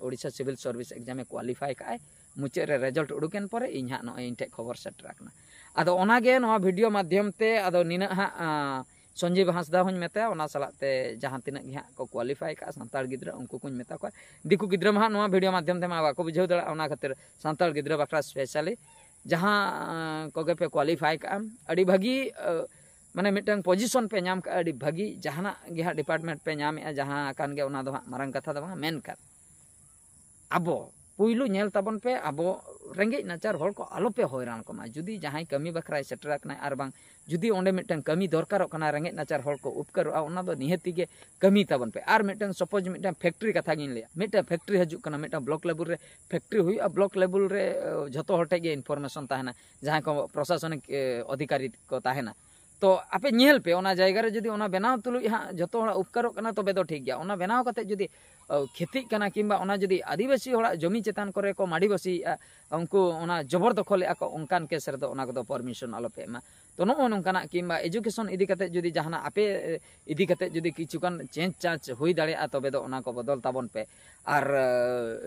ᱳᱰᱤᱥᱟ ᱥᱤᱵᱤᱞ ᱥᱟᱨᱵᱷᱤᱥ ᱮᱠᱡᱟᱢᱮ ᱠᱳᱣᱟᱞᱤᱯᱷᱟᱭ ᱠᱟᱜᱼᱟᱭ᱾ ᱢᱩᱪᱟᱹᱫ ᱨᱮ ᱨᱮᱡᱟᱞᱴ ᱩᱰᱩᱠᱮᱱ ᱯᱚᱨᱮ ᱤᱧ ᱦᱟᱸᱜ ᱱᱚᱜᱼᱚᱭ ᱤᱧ ᱴᱷᱮᱡ ᱠᱷᱚᱵᱚᱨ ᱥᱮᱴᱮᱨ ᱟᱠᱟᱱᱟ᱾ ᱟᱫᱚ ᱚᱱᱟᱜᱮ ᱱᱚᱣᱟ ᱵᱷᱤᱰᱤᱭᱳ ᱢᱟᱫᱽᱫᱷᱚᱢ ᱛᱮ ᱟᱫᱚ ᱱᱤᱱᱟᱹᱜ ᱦᱟᱸᱜ ᱥᱚᱧᱡᱤᱵᱽ ᱦᱟᱸᱥᱫᱟ ᱦᱚᱸᱧ ᱢᱮᱛᱟᱭᱟ, ᱚᱱᱟ ᱥᱟᱞᱟᱜ ᱛᱮ ᱡᱟᱦᱟᱸ ᱛᱤᱱᱟᱹᱜ ᱜᱮ ᱦᱟᱸᱜ ᱠᱚ ᱠᱳᱣᱟᱞᱤᱯᱷᱟᱭ ᱠᱟᱜᱼᱟ ᱥᱟᱱᱛᱟᱲ ᱜᱤᱫᱽᱨᱟᱹ, ᱩᱱᱠᱩ ᱠᱚᱧ ᱢᱮᱛᱟ ᱠᱚᱣᱟ᱾ ᱫᱤᱠᱩ ᱜᱤᱫᱽᱨᱟᱹ ᱢᱟ ᱦᱟᱸᱜ ᱱᱚᱣᱟ ᱵᱷᱤᱰᱤᱭᱳ ᱢᱟᱫᱽᱫᱷᱚᱢ ᱛᱮᱢᱟ ᱵᱟᱠᱚ ᱵᱩᱡᱷᱟᱹᱣ ᱫᱟᱲᱮᱭᱟᱜᱼᱟ, ᱚᱱᱟ ᱠᱷᱟᱹᱛᱤᱨ ᱥᱟᱱᱛᱟᱲ ᱜᱤᱫᱽᱨᱟᱹ ᱵᱟᱠᱷᱨᱟ ᱥᱯᱮᱥᱟᱞᱤ ᱡᱟᱦᱟᱸ ᱠᱚᱜᱮ ᱯᱮ ᱠᱳᱣᱟᱞᱤᱯᱷᱟᱭ ᱠᱟᱜᱼᱟ, ᱟᱹᱰᱤ ᱵᱷᱟᱹᱜᱤ ᱢᱟᱱᱮ ᱢᱤᱫᱴᱟᱝ ᱯᱚᱡᱤᱥᱚᱱ ᱯᱮ ᱧᱟᱢ ᱠᱟᱜᱼᱟ, ᱟᱹᱰᱤ ᱵᱷᱟᱹᱜᱤ ᱡᱟᱦᱟᱱᱟᱜ ᱜᱮ ᱦᱟᱸᱜ ᱰᱤᱯᱟᱨᱴᱢᱮᱱᱴ ᱯᱮ ᱧᱟᱢᱮᱜᱼᱟ, ᱡᱟᱦᱟᱸ ᱠᱟᱱ ᱜᱮ ᱚᱱᱟ ᱫᱚ ᱦᱟᱸᱜ, ᱢᱮᱱᱠᱷᱟᱱ ᱟᱵᱚ ᱯᱩᱭᱞᱩ ᱧᱮᱞ ᱛᱟᱵᱚᱱ ᱯᱮ, ᱟᱵᱚ ᱨᱮᱸᱜᱮᱡ ᱱᱟᱪᱟᱨ ᱦᱚᱲ ᱠᱚ ᱟᱞᱚᱯᱮ ᱦᱚᱭᱨᱟᱱ ᱠᱚᱢᱟ᱾ ᱡᱩᱫᱤ ᱡᱟᱦᱟᱸᱭ ᱠᱟᱹᱢᱤ ᱵᱟᱠᱷᱨᱟᱭ ᱥᱮᱴᱮᱨ ᱟᱠᱟᱱᱟᱭ ᱟᱨ ᱵᱟᱝ ᱡᱩᱫᱤ ᱚᱸᱰᱮ ᱢᱤᱫᱴᱟᱝ ᱠᱟᱹᱢᱤ ᱫᱚᱨᱠᱟᱨᱚᱜ ᱠᱟᱱᱟ, ᱨᱮᱸᱜᱮᱡ ᱱᱟᱪᱟᱨ ᱦᱚᱲ ᱠᱚ ᱩᱯᱠᱟᱨᱚᱜᱼᱟ, ᱚᱱᱟ ᱫᱚ ᱱᱤᱦᱟᱹᱛᱤ ᱜᱮ ᱠᱟᱹᱢᱤ ᱛᱟᱵᱚᱱ ᱯᱮ᱾ ᱟᱨ ᱢᱤᱫᱴᱟᱝ ᱥᱟᱯᱳᱡᱽ ᱢᱤᱫᱴᱟᱝ ᱯᱷᱮᱠᱴᱨᱤ ᱠᱟᱛᱷᱟ ᱜᱤᱧ ᱞᱟᱹᱭᱟ, ᱢᱤᱫᱴᱟᱝ ᱯᱷᱮᱠᱴᱨᱤ ᱦᱤᱡᱩᱜ ᱠᱟᱱᱟ, ᱢᱤᱫᱴᱟᱝ ᱵᱞᱚᱠ ᱞᱮᱵᱮᱞ ᱨᱮ ᱯᱷᱮᱠᱴᱨᱤ ᱦᱩᱭᱩᱜᱼᱟ, ᱵᱞᱚᱠ ᱞᱮᱵᱮᱞ ᱨᱮ ᱡᱷᱚᱛᱚ ᱦᱚᱲ ᱴᱷᱮᱱ ᱜᱮ ᱤᱱᱯᱷᱚᱨᱢᱮᱥᱚᱱ ᱛᱟᱦᱮᱱᱟ, ᱡᱟᱦᱟᱸᱭ ᱠᱚ ᱯᱨᱚᱥᱟᱥᱚᱱᱤᱠ ᱚᱫᱷᱤᱠᱟᱨᱤ ᱠᱚ ᱛᱟᱦᱮᱱᱟ᱾ ᱛᱚ ᱟᱯᱮ ᱧᱮᱞ ᱯᱮ, ᱚᱱᱟ ᱡᱟᱭᱜᱟ ᱨᱮ ᱡᱩᱫᱤ ᱚᱱᱟ ᱵᱮᱱᱟᱣ ᱛᱩᱞᱩᱡ ᱦᱟᱸᱜ ᱡᱷᱚᱛᱚ ᱦᱚᱲᱟᱜ ᱩᱯᱠᱟᱨᱚᱜ ᱠᱟᱱᱟ, ᱛᱚᱵᱮ ᱫᱚ ᱴᱷᱤᱠ ᱜᱮᱭᱟ᱾ ᱚᱱᱟ ᱵᱮᱱᱟᱣ ᱠᱟᱛᱮ ᱡᱩᱫᱤ ᱠᱷᱮᱛᱤᱜ ᱠᱟᱱᱟ ᱠᱤᱝᱵᱟ ᱚᱱᱟ ᱡᱩᱫᱤ ᱟᱹᱫᱤᱵᱟᱹᱥᱤ ᱦᱚᱲᱟᱜ ᱡᱚᱢᱤ ᱪᱮᱛᱟᱱ ᱠᱚᱨᱮ ᱠᱚ ᱢᱟᱹᱰᱤ ᱵᱟᱹᱥᱤᱭᱮᱫᱼᱟ, ᱩᱱᱠᱩ ᱚᱱᱟ ᱡᱚᱵᱚᱨ ᱫᱚᱠᱷᱚᱞᱮᱫᱼᱟ ᱠᱚ, ᱚᱱᱠᱟᱱ ᱠᱮᱥ ᱨᱮᱫᱚ ᱚᱱᱟ ᱠᱚᱫᱚ ᱯᱟᱨᱢᱤᱥᱚᱱ ᱟᱞᱚᱯᱮ ᱮᱢᱟ᱾ ᱛᱚ ᱱᱚᱜᱼᱚ ᱱᱚᱝᱠᱟᱱᱟᱜ ᱠᱤᱝᱵᱟ ᱮᱡᱩᱠᱮᱥᱚᱱ ᱤᱫᱤ ᱠᱟᱛᱮ ᱡᱩᱫᱤ ᱡᱟᱦᱟᱱᱟᱜ ᱟᱯᱮ ᱤᱫᱤ ᱠᱟᱛᱮ ᱡᱩᱫᱤ ᱠᱤᱪᱷᱩᱜᱟᱱ ᱪᱮᱧᱡᱽ ᱪᱟᱧᱡᱽ ᱦᱩᱭ ᱫᱟᱲᱮᱭᱟᱜᱼᱟ, ᱛᱚᱵᱮ ᱫᱚ ᱚᱱᱟ ᱠᱚ ᱵᱚᱫᱚᱞ ᱛᱟᱵᱚᱱ ᱯᱮ᱾ ᱟᱨ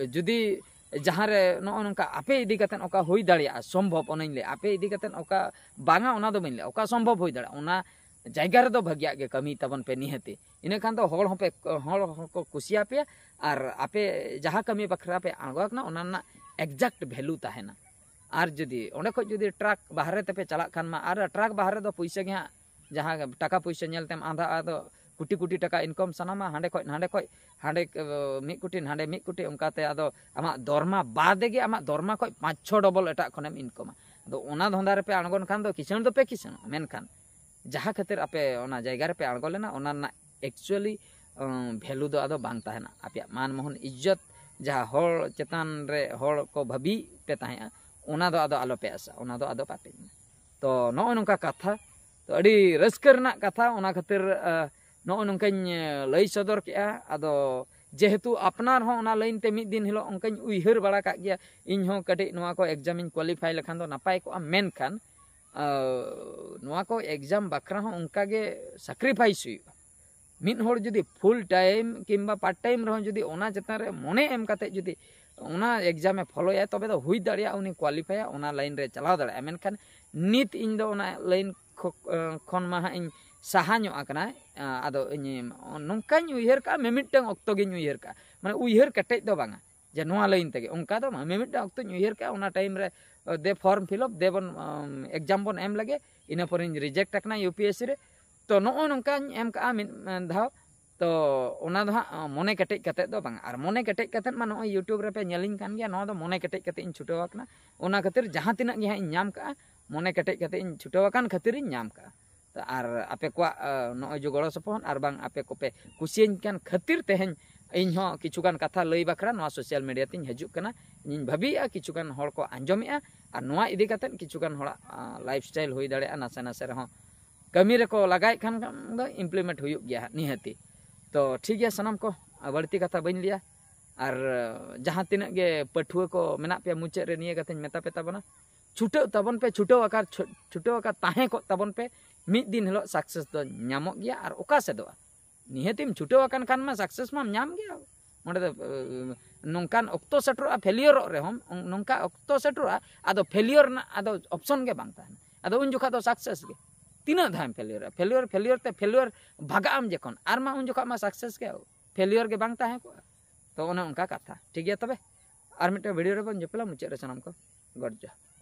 ᱡᱩᱫᱤ ᱡᱟᱦᱟᱸ ᱨᱮ ᱱᱚᱜᱼᱚ ᱱᱚᱝᱠᱟ ᱟᱯᱮ ᱤᱫᱤ ᱠᱟᱛᱮ ᱚᱠᱟ ᱦᱩᱭ ᱫᱟᱲᱮᱭᱟᱜᱼᱟ, ᱥᱚᱢᱵᱷᱚᱵ, ᱚᱱᱟᱧ ᱞᱟᱹᱭᱟ, ᱟᱯᱮ ᱤᱫᱤ ᱠᱟᱛᱮ ᱚᱠᱟ ᱵᱟᱝᱟ, ᱚᱱᱟ ᱫᱚ ᱵᱟᱹᱧ ᱞᱟᱹᱭᱟ, ᱚᱠᱟ ᱥᱚᱢᱵᱷᱚᱵ ᱦᱩᱭ ᱫᱟᱲᱮᱭᱟᱜᱼᱟ, ᱚᱱᱟ ᱡᱟᱭᱜᱟ ᱨᱮᱫᱚ ᱵᱷᱟᱹᱜᱤᱭᱟᱜ ᱜᱮ ᱠᱟᱹᱢᱤ ᱛᱟᱵᱚᱱ ᱯᱮ ᱱᱤᱦᱟᱹᱛᱤ᱾ ᱤᱱᱟᱹ ᱠᱷᱟᱱ ᱫᱚ ᱦᱚᱲ ᱦᱚᱸᱯᱮ, ᱦᱚᱲ ᱦᱚᱸᱠᱚ ᱠᱩᱥᱤᱭᱟᱯᱮᱭᱟ᱾ ᱟᱨ ᱟᱯᱮ ᱡᱟᱦᱟᱸ ᱠᱟᱹᱢᱤ ᱵᱟᱠᱷᱨᱟ ᱯᱮ ᱟᱬᱜᱚ ᱟᱠᱟᱱᱟ, ᱚᱱᱟ ᱨᱮᱱᱟᱜ ᱮᱠᱡᱟᱠᱴ ᱵᱷᱮᱞᱩ ᱛᱟᱦᱮᱱᱟ᱾ ᱟᱨ ᱡᱩᱫᱤ ᱚᱸᱰᱮ ᱠᱷᱚᱡ ᱡᱩᱫᱤ ᱴᱨᱟᱠ ᱵᱟᱦᱨᱮ ᱛᱮᱯᱮ ᱪᱟᱞᱟᱜ ᱠᱷᱟᱱ ᱢᱟ, ᱟᱨ ᱴᱨᱟᱠ ᱵᱟᱦᱨᱮ ᱫᱚ ᱯᱩᱭᱥᱟᱹ ᱜᱮ ᱦᱟᱸᱜ, ᱡᱟᱦᱟᱸ ᱴᱟᱠᱟ ᱯᱩᱭᱥᱟᱹ ᱧᱮᱞ ᱛᱮᱢ ᱟᱸᱫᱷᱟᱜᱼᱟ, ᱟᱫᱚ ᱠᱳᱴᱤ ᱠᱳᱴᱤ ᱴᱟᱠᱟ ᱤᱱᱠᱟᱢ ᱥᱟᱱᱟᱢᱟ, ᱦᱟᱸᱰᱮ ᱠᱷᱚᱡ ᱱᱟᱸᱰᱮ ᱠᱷᱚᱡ, ᱦᱟᱸᱰᱮ ᱢᱤᱫ ᱠᱳᱴᱤ, ᱱᱟᱸᱰᱮ ᱢᱤᱫ ᱠᱳᱴᱤ, ᱚᱱᱠᱟᱛᱮ ᱟᱫᱚ ᱟᱢᱟᱜ ᱫᱚᱨᱢᱟ ᱵᱟᱫᱮ ᱜᱮ ᱟᱢᱟᱜ ᱫᱚᱨᱢᱟ ᱠᱷᱚᱡ ᱯᱟᱸᱪ ᱪᱷᱚ ᱰᱚᱵᱚᱞ ᱮᱴᱟᱜ ᱠᱷᱚᱱᱮᱢ ᱤᱱᱠᱟᱢᱟ᱾ ᱟᱫᱚ ᱚᱱᱟ ᱫᱷᱟᱱᱫᱟ ᱨᱮᱯᱮ ᱟᱬᱜᱚᱱ ᱠᱷᱟᱱ ᱫᱚ ᱠᱤᱥᱟᱹᱬ ᱫᱚᱯᱮ ᱠᱤᱥᱟᱹᱬᱚᱜᱼᱟ, ᱢᱮᱱᱠᱷᱟᱱ ᱡᱟᱦᱟᱸ ᱠᱷᱟᱹᱛᱤᱨ ᱟᱯᱮ ᱚᱱᱟ ᱡᱟᱭᱜᱟ ᱨᱮᱯᱮ ᱟᱬᱜᱚ ᱞᱮᱱᱟ, ᱚᱱᱟ ᱨᱮᱱᱟᱜ ᱮᱠᱪᱩᱭᱟᱞᱤ ᱵᱷᱮᱞᱩ ᱫᱚ ᱟᱫᱚ ᱵᱟᱝ ᱛᱟᱦᱮᱱᱟ᱾ ᱟᱯᱮᱭᱟᱜ ᱢᱟᱱ ᱢᱚᱦᱚᱱ ᱤᱡᱽᱡᱚᱛ ᱡᱟᱦᱟᱸ ᱦᱚᱲ ᱪᱮᱛᱟᱱ ᱨᱮ ᱦᱚᱲ ᱠᱚ ᱵᱷᱟᱹᱵᱤ ᱯᱮ ᱛᱟᱦᱮᱸᱜᱼᱟ, ᱚᱱᱟ ᱫᱚ ᱟᱫᱚ ᱟᱞᱚᱯᱮ ᱟᱥᱟ, ᱚᱱᱟ ᱫᱚ ᱟᱫᱚ ᱵᱟᱯᱮ ᱧᱟᱢᱟ᱾ ᱛᱚ ᱱᱚᱜᱼᱚ ᱱᱚᱝᱠᱟ ᱠᱟᱛᱷᱟ, ᱛᱚ ᱟᱹᱰᱤ ᱨᱟᱹᱥᱠᱟᱹ ᱨᱮᱱᱟᱜ ᱠᱟᱛᱷᱟ᱾ ᱚᱱᱟ ᱠᱷᱟᱹᱛᱤᱨ ᱱᱚᱜᱼᱚ ᱱᱚᱝᱠᱟᱧ ᱞᱟᱹᱭ ᱥᱚᱫᱚᱨ ᱠᱮᱜᱼᱟ᱾ ᱟᱫᱚ ᱡᱮᱦᱮᱛᱩ ᱟᱯᱱᱟᱨ ᱦᱚᱸ ᱚᱱᱟ ᱞᱟᱭᱤᱱ ᱛᱮ ᱢᱤᱫ ᱫᱤᱱ ᱦᱤᱞᱳᱜ ᱚᱱᱠᱟᱧ ᱩᱭᱦᱟᱹᱨ ᱵᱟᱲᱟ ᱠᱟᱜ ᱜᱮᱭᱟ, ᱤᱧ ᱦᱚᱸ ᱠᱟᱹᱴᱤᱡ ᱱᱚᱣᱟ ᱠᱚ ᱮᱠᱡᱟᱢ ᱤᱧ ᱠᱳᱣᱟᱞᱤᱯᱷᱟᱭ ᱞᱮᱠᱷᱟᱱ ᱫᱚ ᱱᱟᱯᱟᱭ ᱠᱚᱜᱼᱟ, ᱢᱮᱱᱠᱷᱟᱱ ᱱᱚᱣᱟ ᱠᱚ ᱮᱠᱡᱟᱢ ᱵᱟᱠᱷᱨᱟ ᱦᱚᱸ ᱚᱱᱠᱟ ᱜᱮ ᱥᱟᱠᱨᱤᱯᱷᱟᱭᱤᱥ ᱦᱩᱭᱩᱜᱼᱟ᱾ ᱢᱤᱫ ᱦᱚᱲ ᱡᱩᱫᱤ ᱯᱷᱩᱞ ᱴᱟᱭᱤᱢ ᱠᱤᱝᱵᱟ ᱯᱟᱨᱴ ᱴᱟᱭᱤᱢ ᱨᱮᱦᱚᱸ ᱡᱩᱫᱤ ᱚᱱᱟ ᱪᱮᱛᱟᱱ ᱨᱮ ᱢᱚᱱᱮ ᱮᱢ ᱠᱟᱛᱮ ᱡᱩᱫᱤ ᱚᱱᱟ ᱮᱠᱡᱟᱢᱮ ᱯᱷᱚᱞᱳᱭᱟ, ᱛᱚᱵᱮ ᱫᱚ ᱦᱩᱭ ᱫᱟᱲᱮᱭᱟᱜᱼᱟ ᱩᱱᱤ ᱠᱳᱣᱟᱞᱤᱯᱷᱟᱭᱟ, ᱚᱱᱟ ᱞᱟᱭᱤᱱ ᱨᱮ ᱪᱟᱞᱟᱣ ᱫᱟᱲᱮᱭᱟᱜᱼᱟ᱾ ᱢᱮᱱᱠᱷᱟᱱ ᱱᱤᱛ ᱤᱧ ᱫᱚ ᱚᱱᱟ ᱞᱟᱭᱤᱱ ᱠᱷᱚ-, ᱠᱷᱚᱱ ᱢᱟ ᱦᱟᱸᱜ ᱤᱧ ᱥᱟᱦᱟ ᱧᱚᱜ ᱟᱠᱟᱱᱟ᱾ ᱟᱫᱚ ᱤᱧ ᱱᱚᱝᱠᱟᱧ ᱩᱭᱦᱟᱹᱨ ᱠᱟᱜᱼᱟ, ᱢᱤᱢᱤᱫᱴᱟᱝ ᱚᱠᱛᱚ ᱜᱤᱧ ᱩᱭᱦᱟᱹᱨ ᱠᱟᱜᱼᱟ, ᱢᱟᱱᱮ ᱩᱭᱦᱟᱹᱨ ᱠᱮᱴᱮᱡ ᱫᱚ ᱵᱟᱝᱟ ᱡᱮ ᱱᱚᱣᱟ ᱞᱟᱭᱤᱱ ᱛᱮᱜᱮ, ᱚᱱᱠᱟ ᱫᱚ ᱵᱟᱝ᱾ ᱢᱤᱢᱤᱫᱴᱟᱝ ᱚᱠᱛᱚᱧ ᱩᱭᱦᱟᱹᱨ ᱠᱟᱜᱼᱟ, ᱚᱱᱟ ᱴᱟᱭᱤᱢ ᱨᱮ ᱫᱮ ᱯᱷᱚᱨᱢ ᱯᱷᱤᱞᱟᱯ, ᱫᱮ ᱵᱚᱱ ᱮᱠᱡᱟᱢ ᱵᱚᱱ ᱮᱢ ᱞᱮᱜᱮ, ᱤᱱᱟᱹ ᱯᱚᱨᱮᱧ ᱨᱤᱡᱮᱠᱴ ᱟᱠᱟᱱᱟ ᱤᱭᱩ ᱯᱤ ᱮᱥ ᱥᱤ ᱨᱮ᱾ ᱛᱚ ᱱᱚᱜᱼᱚ ᱱᱚᱝᱠᱟᱧ ᱮᱢ ᱠᱟᱜᱼᱟ ᱢᱤᱫ ᱫᱷᱟᱣ᱾ ᱛᱚ ᱚᱱᱟ ᱫᱚ ᱦᱟᱸᱜ ᱢᱚᱱᱮ ᱠᱮᱴᱮᱡ ᱠᱟᱛᱮᱫ ᱫᱚ ᱵᱟᱝ᱾ ᱟᱨ ᱢᱚᱱᱮ ᱠᱮᱴᱮᱡ ᱠᱟᱛᱮᱫ ᱢᱟ ᱱᱚᱜᱼᱚᱭ YouTube ᱨᱮᱯᱮ ᱧᱮᱞᱤᱧ ᱠᱟᱱ ᱜᱮᱭᱟ, ᱱᱚᱣᱟ ᱫᱚ ᱢᱚᱱᱮ ᱠᱮᱴᱮᱡ ᱠᱟᱛᱮᱫ ᱤᱧ ᱪᱷᱩᱴᱟᱹᱣ ᱟᱠᱟᱱᱟ᱾ ᱚᱱᱟ ᱠᱷᱟᱹᱛᱤᱨ ᱡᱟᱦᱟᱸ ᱛᱤᱱᱟᱹᱜ ᱜᱮ ᱦᱟᱸᱜ ᱤᱧ ᱧᱟᱢ ᱠᱟᱜᱼᱟ, ᱢᱚᱱᱮ ᱠᱮᱴᱮᱡ ᱠᱟᱛᱮᱫ ᱤᱧ ᱪᱷᱩᱴᱟᱹᱣ ᱟᱠᱟᱱ ᱠᱷᱟᱹᱛᱤᱨ ᱤᱧ ᱧᱟᱢ ᱠᱟᱜᱼᱟ᱾ ᱛᱚ ᱟᱨ ᱟᱯᱮ ᱠᱚᱣᱟᱜ ᱱᱚᱜᱼᱚᱭ ᱡᱮ ᱜᱚᱲᱚ ᱥᱚᱯᱚᱦᱚᱫ ᱟᱨ ᱵᱟᱝ ᱟᱯᱮ ᱠᱚᱯᱮ ᱠᱩᱥᱤᱭᱟᱹᱧ ᱠᱟᱱ ᱠᱷᱟᱹᱛᱤᱨ ᱛᱮᱦᱮᱧ ᱤᱧ ᱦᱚᱸ ᱠᱤᱪᱷᱩᱜᱟᱱ ᱠᱟᱛᱷᱟ ᱞᱟᱹᱭ ᱵᱟᱠᱷᱨᱟ ᱱᱚᱣᱟ social media ᱛᱤᱧ ᱦᱤᱡᱩᱜ ᱠᱟᱱᱟ᱾ ᱤᱧᱤᱧ ᱵᱷᱟᱹᱵᱤᱭᱮᱫᱼᱟ ᱠᱤᱪᱷᱩᱜᱟᱱ ᱦᱚᱲ ᱠᱚ ᱟᱸᱡᱚᱢᱮᱫᱼᱟ, ᱟᱨ ᱱᱚᱣᱟ ᱤᱫᱤ ᱠᱟᱛᱮᱫ ᱠᱤᱪᱷᱩᱜᱟᱱ ᱦᱚᱲᱟᱜ lifestyle ᱦᱩᱭ ᱫᱟᱲᱮᱭᱟᱜᱼᱟ ᱱᱟᱥᱮ ᱱᱟᱥᱮ ᱨᱮᱦᱚᱸ ᱠᱟᱹᱢᱤ ᱨᱮᱠᱚ ᱞᱟᱜᱟᱭᱮᱫ ᱠᱷᱟᱱ ᱫᱚ implement ᱦᱩᱭᱩᱜ ᱜᱮᱭᱟ ᱦᱟᱸᱜ ᱱᱤᱦᱟᱹᱛᱤ᱾ ᱛᱚ ᱴᱷᱤᱠ ᱜᱮᱭᱟ ᱥᱟᱱᱟᱢ ᱠᱚ, ᱵᱟᱹᱲᱛᱤ ᱠᱟᱛᱷᱟ ᱵᱟᱹᱧ ᱞᱟᱹᱭᱟ᱾ ᱟᱨ ᱡᱟᱦᱟᱸ ᱛᱤᱱᱟᱹᱜ ᱜᱮ ᱯᱟᱹᱴᱷᱩᱣᱟᱹ ᱠᱚ ᱢᱮᱱᱟᱜ ᱯᱮᱭᱟ, ᱢᱩᱪᱟᱹᱫ ᱨᱮ ᱱᱤᱭᱟᱹ ᱠᱟᱛᱷᱟᱧ ᱢᱮᱛᱟ ᱯᱮ ᱛᱟᱵᱚᱱᱟ, ᱪᱷᱩᱴᱟᱹᱣ ᱛᱟᱵᱚᱱ ᱯᱮ᱾ ᱪᱷᱩᱴᱟᱹᱣ ᱟᱠᱟᱫ ᱪᱷᱩᱴᱟᱹᱣ ᱟᱠᱟᱫ ᱛᱟᱦᱮᱸ ᱠᱚᱜ ᱛᱟᱵᱚᱱ ᱯᱮ᱾ ᱢᱤᱫ ᱫᱤᱱ ᱦᱤᱞᱳᱜ success ᱫᱚ ᱧᱟᱢᱚᱜ ᱜᱮᱭᱟ᱾ ᱟᱨ ᱚᱠᱟ ᱥᱮᱫᱚᱜᱼᱟ? ᱱᱤᱦᱟᱹᱛᱤᱢ ᱪᱷᱩᱴᱟᱹᱣ ᱟᱠᱟᱱ ᱠᱷᱟᱱ ᱢᱟ success ᱢᱟᱢ ᱧᱟᱢ ᱜᱮᱭᱟ᱾ ᱚᱸᱰᱮ ᱫᱚ ᱱᱚᱝᱠᱟᱱ ᱚᱠᱛᱚ ᱥᱮᱴᱮᱨᱚᱜᱼᱟ, ᱯᱷᱮᱞᱤᱭᱚᱨᱚᱜ ᱨᱮᱦᱚᱸ ᱱᱚᱝᱠᱟ ᱚᱠᱛᱚ ᱥᱮᱴᱮᱨᱚᱜᱼᱟ, ᱟᱫᱚ ᱯᱷᱮᱞᱤᱭᱚᱨ ᱨᱮᱱᱟᱜ ᱟᱫᱚ option ᱜᱮ ᱵᱟᱝ ᱛᱟᱦᱮᱱᱟ᱾ ᱟᱫᱚ ᱩᱱ ᱡᱚᱠᱷᱟᱜ ᱫᱚ success ᱜᱮ᱾ ᱛᱤᱱᱟᱹᱜ ᱫᱷᱟᱣᱮᱢ ᱯᱷᱮᱞᱤᱭᱚᱨᱟ? ᱯᱷᱮᱞᱤᱭᱚᱨ ᱯᱷᱮᱞᱤᱭᱚᱨ ᱛᱮ ᱯᱷᱮᱞᱤᱭᱚᱨ ᱵᱷᱟᱜᱟᱜ ᱟᱢ ᱡᱚᱠᱷᱚᱱ, ᱟᱨ ᱢᱟ ᱩᱱ ᱡᱚᱠᱷᱟᱜ ᱢᱟ success ᱜᱮ, ᱯᱷᱮᱞᱤᱭᱚᱨ ᱜᱮ ᱵᱟᱝ ᱛᱟᱦᱮᱸ ᱠᱚᱜᱼᱟ᱾ ᱛᱚ ᱚᱱᱮ ᱚᱱᱠᱟ ᱠᱟᱛᱷᱟ᱾ ᱴᱷᱤᱠ ᱜᱮᱭᱟ, ᱛᱚᱵᱮ ᱟᱨ ᱢᱤᱫᱴᱮᱱ video ᱨᱮᱵᱚᱱ ᱧᱮᱯᱮᱞᱟ᱾ ᱢᱩᱪᱟᱹᱫ ᱨᱮ ᱥᱟᱱᱟᱢ ᱠᱚ ᱜᱚᱰ ᱡᱚᱦᱟᱨ᱾